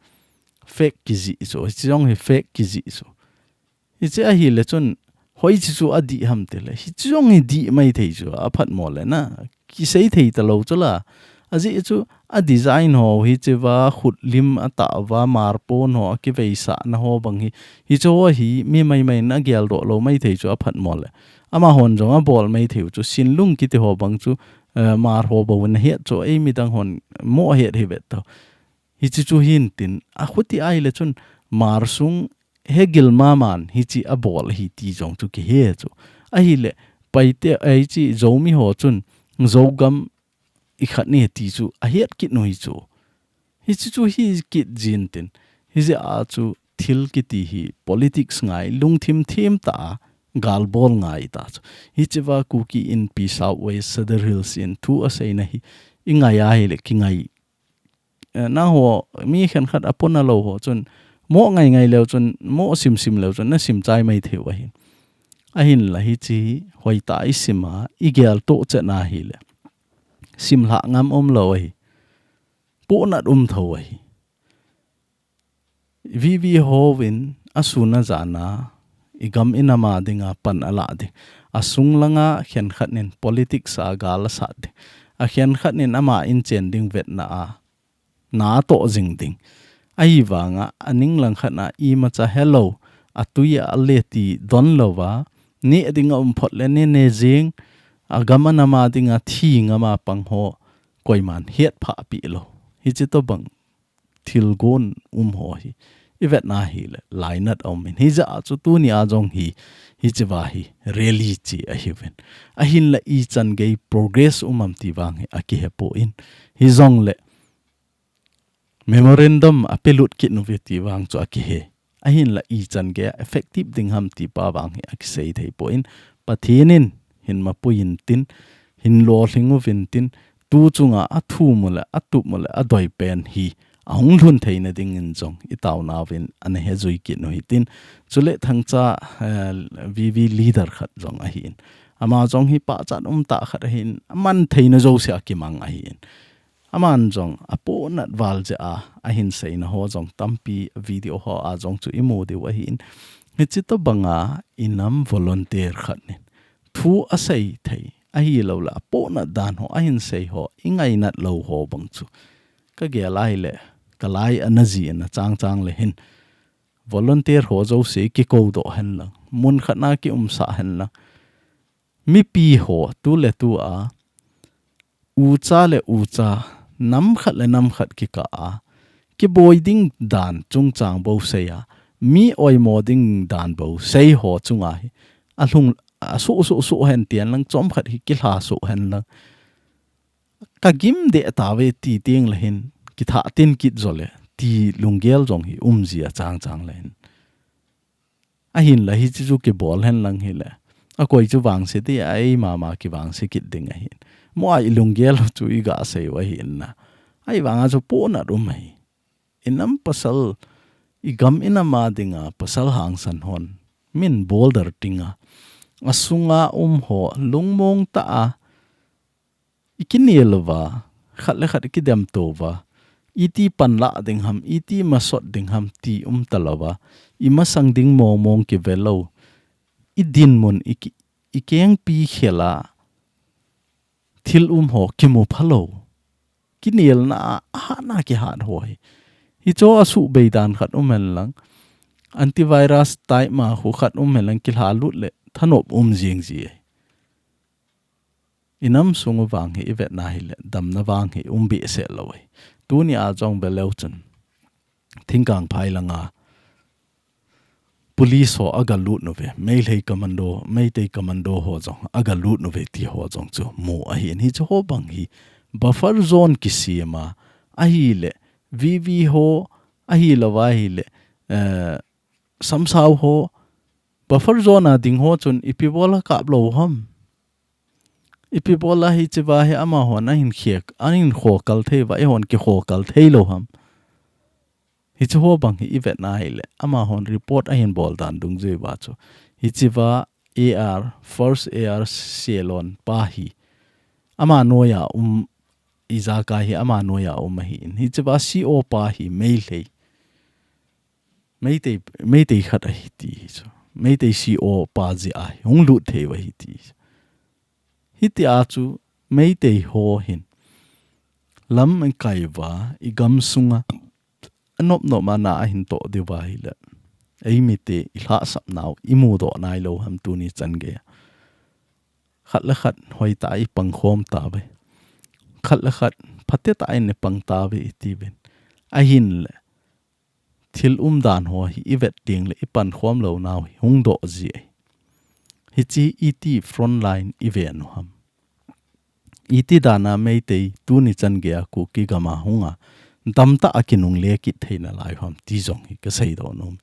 Fake kijih chu, hiche jong hi fake kijih chu. Hiche ahi le chun, hoiche chu adih ham ti le. Hiche jong hi dih mai thei chu, aphat mo le na. Kisei thei talou chu la. Ajeh chu, a design ho hiche va, khut lim atah uva, mar pon ho, akiveisahna ho bang hi. Hiche ho hi, mi mai mai na geldoh lou mai thei chu, aphat mo le. Amahon jong abol mai thei u chu, sinlung kiti ho bang chu, eh, mar ho bou na het chu, ei midang hon mo het hi vet tau. Hiche chu hin tin, akhuti ahi le chun, mar sung hegil maman hiche abol ahi ti jong chu kihe chu. Ahi le, Paite, eh, hiche Zomi ho chun, Zogam i khat ni ti chu, ahet kit u hi chu. Hiche chu hi kit jin tin. Hijeh a chu thil kiti hi politics ngai lungthim thim tah a gal bol ngai ta chu. Hiche va Kuki Inpi South West Sadar Hills in thu aseina hi i ngai ahi le kingai Eh, nangho, mi khenkhat apona lou ho chun, mo ngai ngai leu chun, mo sim sim leu chun, na sim chai mai thei u ahin. Ahinla hiche hi, hoitah a i sim a, i geltoh chet na hi le. Sim lhah ngam um lou ahi. Pohnat um tho ahi. Vivi hovin, asun ajan a, i gam i nam a dinga pan alah ding. Asung langa khenkhat nin politics a gal asat ding. Akhenkhat nin ama in chen ding vetna a. Na toh jing ding. Ahivanga, aning lang khat na imacha helou, atui a ale ti don louva, neh ding a um phot le neh neh jing, agam anam a dinga thi ngam a pang ho, koiman het phah pi lou. Hiche tobang thilgon um ho hi. ivetna hile lainat aumin. Hijeh a chu tunia jong hi, hichea hi rally chi ahiuvin. Ahinla ichan gei progress um am ti vang hi akihepoi. Hijongle memorandum apelut kit uve ti vang chu akihe. Ahinla ichan gei effective ding ham ti pa vang hi akisei theipoi. Pathen in hin mapui intin, hin lolhing uvin tin, tu chunga athum u le, atup u le, adeipen hi ahung lhun theina dingin jong itaonauvin ana hejui kit u hitin. Chule Thangcha, eh, V V leader khat jong ahin. Ama jong hi pachat umtah khat ahin, aman theina jouse akimang ahin. Aman jong apohnat val jeh a, ahin seina ho jong tampi video ho a jong chu imu diu ahin. Hiche tobanga inam volunteer khat nin thu asei thei, ahilouleh apohnat dan ho, ahin sei ho, ingainat lou ho bang chu kagel a hile, kalai ana jih in achang chang le hin volunteer ho jouse kikoudoh henlang, mun khat na kiumsah henlang, mipi ho tuletua ucha le ucha, nam khat le nam khat kikah a, kiboi ding dan chungchang bou sei a, mi oimo ding dan bou sei ho chunga hi, alhung, asuh, suh, suh hen tienlang, chomkhat hi kilha suh henlang, kagim deh tauve ti teng le hin, kithah tin kit jole, ti lunggel jong hi umji achang chang le hin. Ahinla hiche chu kibol henlang hile, akoi chu vangse ti a, eimama kivangse kit ding ahin. Mo a ilunggel chu igasei u ahin na. Ahivanga chu pohnat um ahi. Inam pasal, igam inam a dinga pasal hangsan hon min boulder tinga, asunga um ho lungmong tah a ikinel uva, khat le khat ikidemto uva, iti panla ding ham, iti masot ding ham ti umtalouva, imasang ding mong mong kivelou, idinmun iki, ikengpi khela thil um ho kimu phalou, kinelna a, ahatna kihat ho hi. Hicho asuhbei dan khat um henlang, antivirus type ma khu khat um henlang, kilhalut le thanop um jing ji ahi. Inam sung u vang hi ivetna hile, damna vang hi um behseh lou ahi. Tunia jong veleu chun, Thingkangphai langa police ho agalut uve, Meitei commando, Meitei commando ho jong agalut uve ti ho jong chu mu ahin. Hiche ho bang hi buffer zone kisem a, ahile, V V ho, ahilouva ahile, eh, Samsao ho, buffer zone a ding ho chun ipi bola kap lou ham. Ipi bola hichea hi amahon ahin khek, ahin khokal thei uva, eihon kikhokal thei lou ham. Hiche ho bang hi ivetna hile, amahon report ahin bol dan dungjuiya chu, hichea A R, first A R Selon pa hi, ama noiya um, ijakai hi ama noiya um ahin. Hichea C O pa hi Meitei, Meitei, Meitei khat ahi ti hi chu. Meitei C O pa jeh a hi hung lut thei u ahi ti hi chu. Hitia chu Meitei ho hin lam akai uva, igam sunga anop nop a na ahin toh diuva hile, eimite ilhahsapnau imudoh nailou ham tuni chan geiya. Khat le khat hoitah a ipangkhom tauve. Khat le khat phatetah in ipang tauve itiuvin. Ahinle, thil umdan ho hi ivet teng le ipankhom lounau hi hung doh ji ahi. Hiche iti frontline ive u ham. Iti dana Meitei tuni chan geiya Kuki gam a hunga damtah a kinungle kit theina lai u ham ti jong hi kaseidoh nom.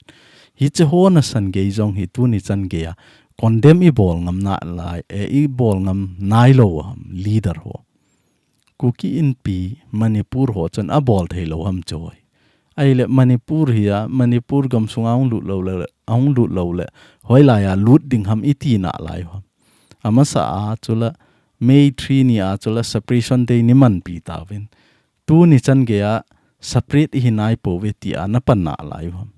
Hiche ho nasan gei jong hi tuni chan geiya condemn ibol ngam nalai, eh, ibol ngam nailou u ham leader ho. Kuki Inpi Manipur ho chun abol thei lou ham chu hoi. Ahile Manipur hi a, Manipur gam sunga hung lut lou le, hung lut lou le, hoilaiya lut ding ham iti nalai u ham. Amasa a chule May three ni a chule Separation Day ni manpi tauvin. Tuni chan geiya separate ihi naipouve tia napan nalai u ham.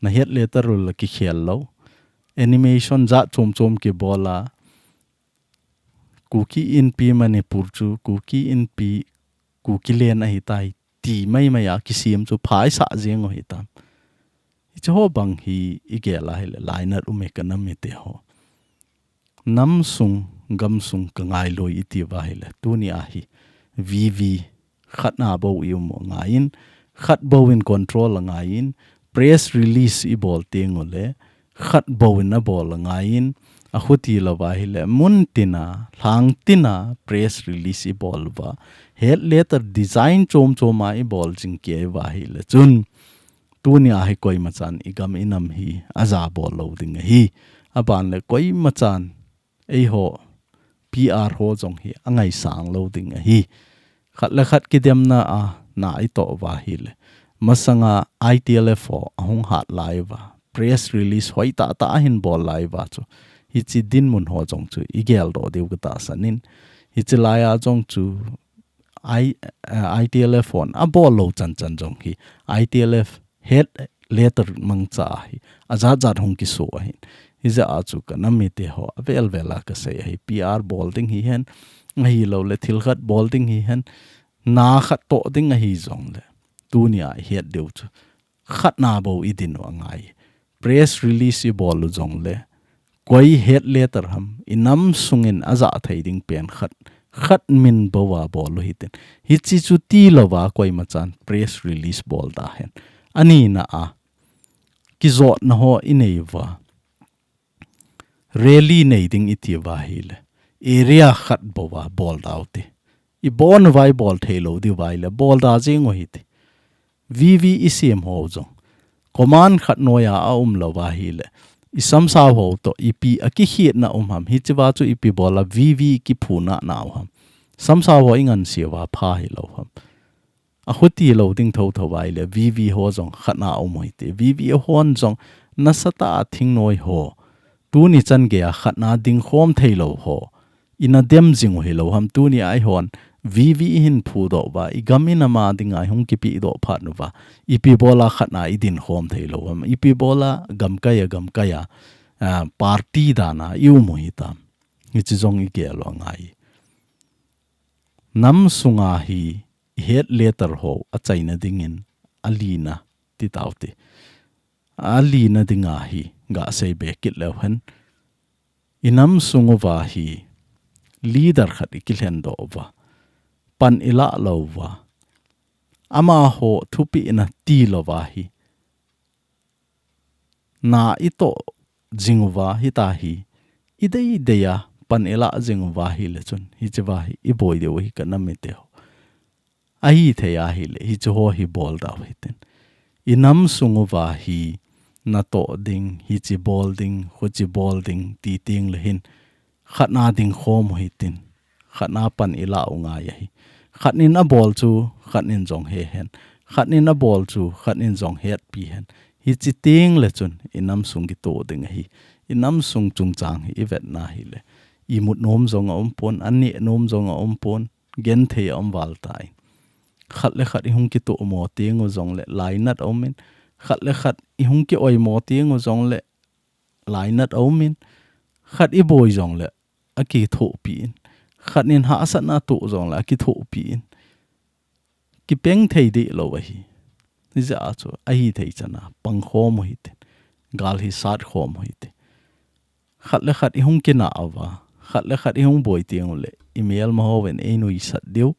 Nahet le tarul la kikhel lou. Animation jat chom chom kibol a, Kuki Inpi Manipur chu, Kuki Inpi, Kuki land ahitai, ti maimai a kisem chu phaisah jeng u hitam. Hiche ho bang hi igel a hile, lainat um e kanam mite ho. Nam sung, gam sung kangailui itiuva hile, tuni a hi, V V khat na bou i um u angaiyin, khat bou in control angaiyin, press release i bol teng u le, khat bou in a bol a ngai in, a khuti lo va hi le, mun tina, hlang tina, press release i bol va, head letter design chom chom a i bol jing kei va hi le, chun, tuni a hi koima chan i gam i nam hi, a ja bol lo ding ahi, a ban le koima chan, eiho, P R ho jong hi a ngaisang lo ding ahi. Khat le khat kidemna a na i toh va hi le. Masanga I T L F ho a hung hat lai va. Press release hoi ta ta a hin bol lai va chu. Hichi dinmun ho jong chu i gel doh diu ka ta sanin. Hichi lai a jong chu I, uh, I T L F hon a bol lo chan chan jong hi. I T L F head letter mangcha hi a jat jat hung kiso ahin. Hi ja a chu ka nam mite ho a vel vel a ka sei ahi. P R bol ding hi hen, ahi lo le thil khat bol ding hi hen, na khat toh ding ahi jong le. Tuni a i het diu chu. Khat na bou i din u a ngai. Press release i bol u jong le. Koi head letter ham, i nam sungin a ja thei ding pen khat, khat min bou a bol u hitin. Hichi chu ti lo va koima chan press release bol ta hen. Ani na a, kizot na ho i nei va. Rally nei ding i ti va hi le. Area khat bou a bol dau ti. I bon vai bol thei lo di vai le, bol da jing u hiti. V V i siam ho jong. Command khat noya a um lo va hi le. I samsau ho to ipi a kikhiatna um ham. Hichi va chu ipi bol a V V kiphuna nau ham. Samsau ho i ngan sia va pha hi lo ham. A khuti lo ding tho tho vai le V V ho jong khat na um hiti. V V hon jong nasa ta a thing noi ho. Tuni chan gei a khat na ding khom thei lo ho. I na dem jing u hi lo ham tuni a i hon. V V i hin phu doh va, i gam i nam a ding a i hung kipi doh phat nu va. Ipi bol a khat na i din khom thei lo ham. Ipi bol a gam kai a gam kai a, ah, party dan a i um u hi tam. Hichi jong i gel u a ngai. Nam sunga hi i head letter ho a chaina dingin a lina ti tau ti. A lina dinga hi ga sei be kit leu hen. I nam sung uva hi leader khat i kilhen doh uva. Pan i la lo uva. Ama ho thupi ina ti lo uva hi. Na i toh jing uva hi ta hi. I dei dei a pan i la jing uva hi le chun. Hichi va hi i boi deu hi ka nam mite ho. Ahi thei ahi le, hichi ho hi bol dau hitin. I nam sung uva hi, na toh ding, hichi bol ding, huchi bol ding, ti ting le hin. Khat na ding khom u hitin. Khat na pan i la u ngai ahi. Khat nin a bol chu, khat nin jong he hen. Khat nin a bol chu, khat nin jong het pi hen. Hichi ting le chun, i nam sung kitoh ding ahi. I nam sung chungchang hi, i vet na hi le. I mut nom jong a um pon, a neh nom jong a um pon. Gen thei a um val ta in. Khat le khat i hung kitoh mo ting u jong le lainat a um in. Khat le khat i hung ki oi mo ting u jong le lainat a um in. Khat i boi jong le a kithoh pi in. Khat nin hahsatna toh jong le a kithoh pi in. Kipeng thei deh lo ahi. Ni ja a chu ahi thei chana pang khom u hitin. Gal hi sat khom u hitin. Khat le khat i hung kina uva, khat le khat i hung boi ting u le, i melma ho ven ei nuisat diu,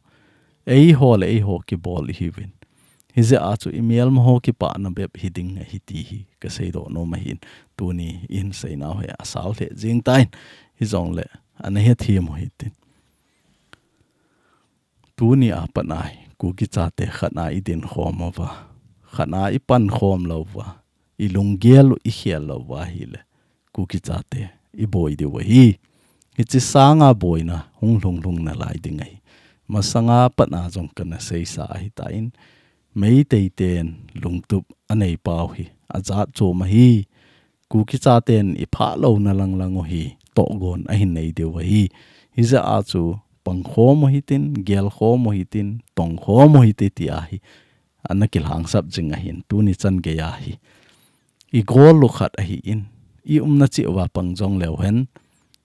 ei ho le ei ho kibol i hi ven. Hi ja a chu i melma ho kipana bep hi ding ahi ti hi, ka sei doh nom ahin, tuni i hin sei nau hi a sao le jing ta in, hi jong le, ana he thim u hitin. Tuni a pat a hi, Kuki chate khat na i din khom uva, khat na i pan khom lo uva, i lunggel u i khel lo uva hi le, Kuki chate i boi diu ahi. Hichi sanga boina hung lhung lhung na lai ding ahi. Masanga pat na jong ka na sei sa ahi ta in, Meitei ten lungtup a nei pau hi, a jat chom ahi. Kuki chaten i phah lo na lang lang u hi, toh gon a hin nei diu ahi. Hi ja a chu, pang khom u hitin, gel khom u hitin, tong khom u hitin ti ahi. Ana kilhang sap jing ahin, tuni chan gei ahi. I gol u khat ahi in, i umna chi uva pang jong leu hen,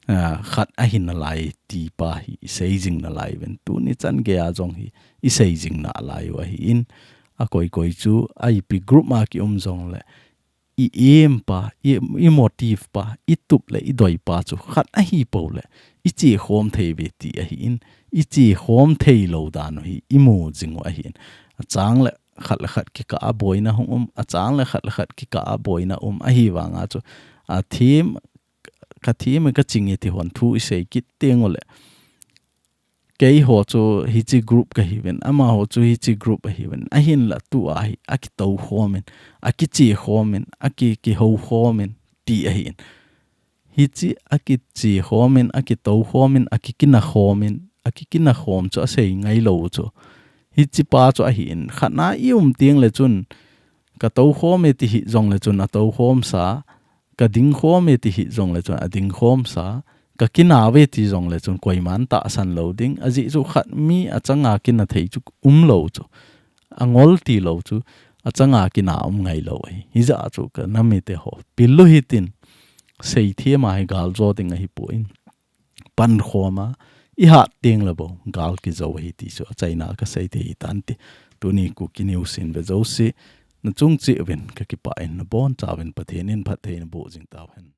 ah, khat ahi na lai ti pa hi, i sei jing na lai ven. Tuni chan gei a jong hi, i sei jing na lai u ahi in. A koi koi chu, a ipi group ma ki um jong le, i aim pa, i, i motive pa, i tup le i doi pa chu khat ahi po le, i chi khom thei ve ti ahi in, i chi khom thei lo dan u hi, i mu jing u ahi in. A chang le, khat le khat kikah a boina hung um, achang le khat le khat kikah a boina um, ahivanga chu, a thim, ka thim e ka ching e ti hon thu i sei kit teng ule. Keiho chu hichi group ka hiuvin, amaho chu hichi group ahiuvin, ahinla tua hi, a kitou khomin, a kiche khomin, a ki, kihou khomin, ti ahin. Hichi a kiche khomin, a kitou khomin, a kikina khomin, a kikina khom chu a sei ngailou chu. Hichi pa chu ahin, khatna i um teng le chun, ka tou khom e ti hi jong le chun a tou khom sa, ka ding khom e ti hi jong le chun a ding khom sa, ka kina ve ti jong le chun koiman tahsan lou ding, ajeh chu khat mi achanga kina thei chu um lou chu. A ngol ti lou chu, achanga kina um ngailou ahi. Hijeh chu ka nam mite ho. Pil u hitin, seithem a hi gal jo ding ahipoi. Pankhom a, i hat teng le bou, gal kijo ahi ti chu, achaina ka sei thei hitan ti. Tuni Kuki News in ve jouse, na chung cheh uvin ka kipah in, na boncha uvin Pathen in phatthei na boh jing tauhen.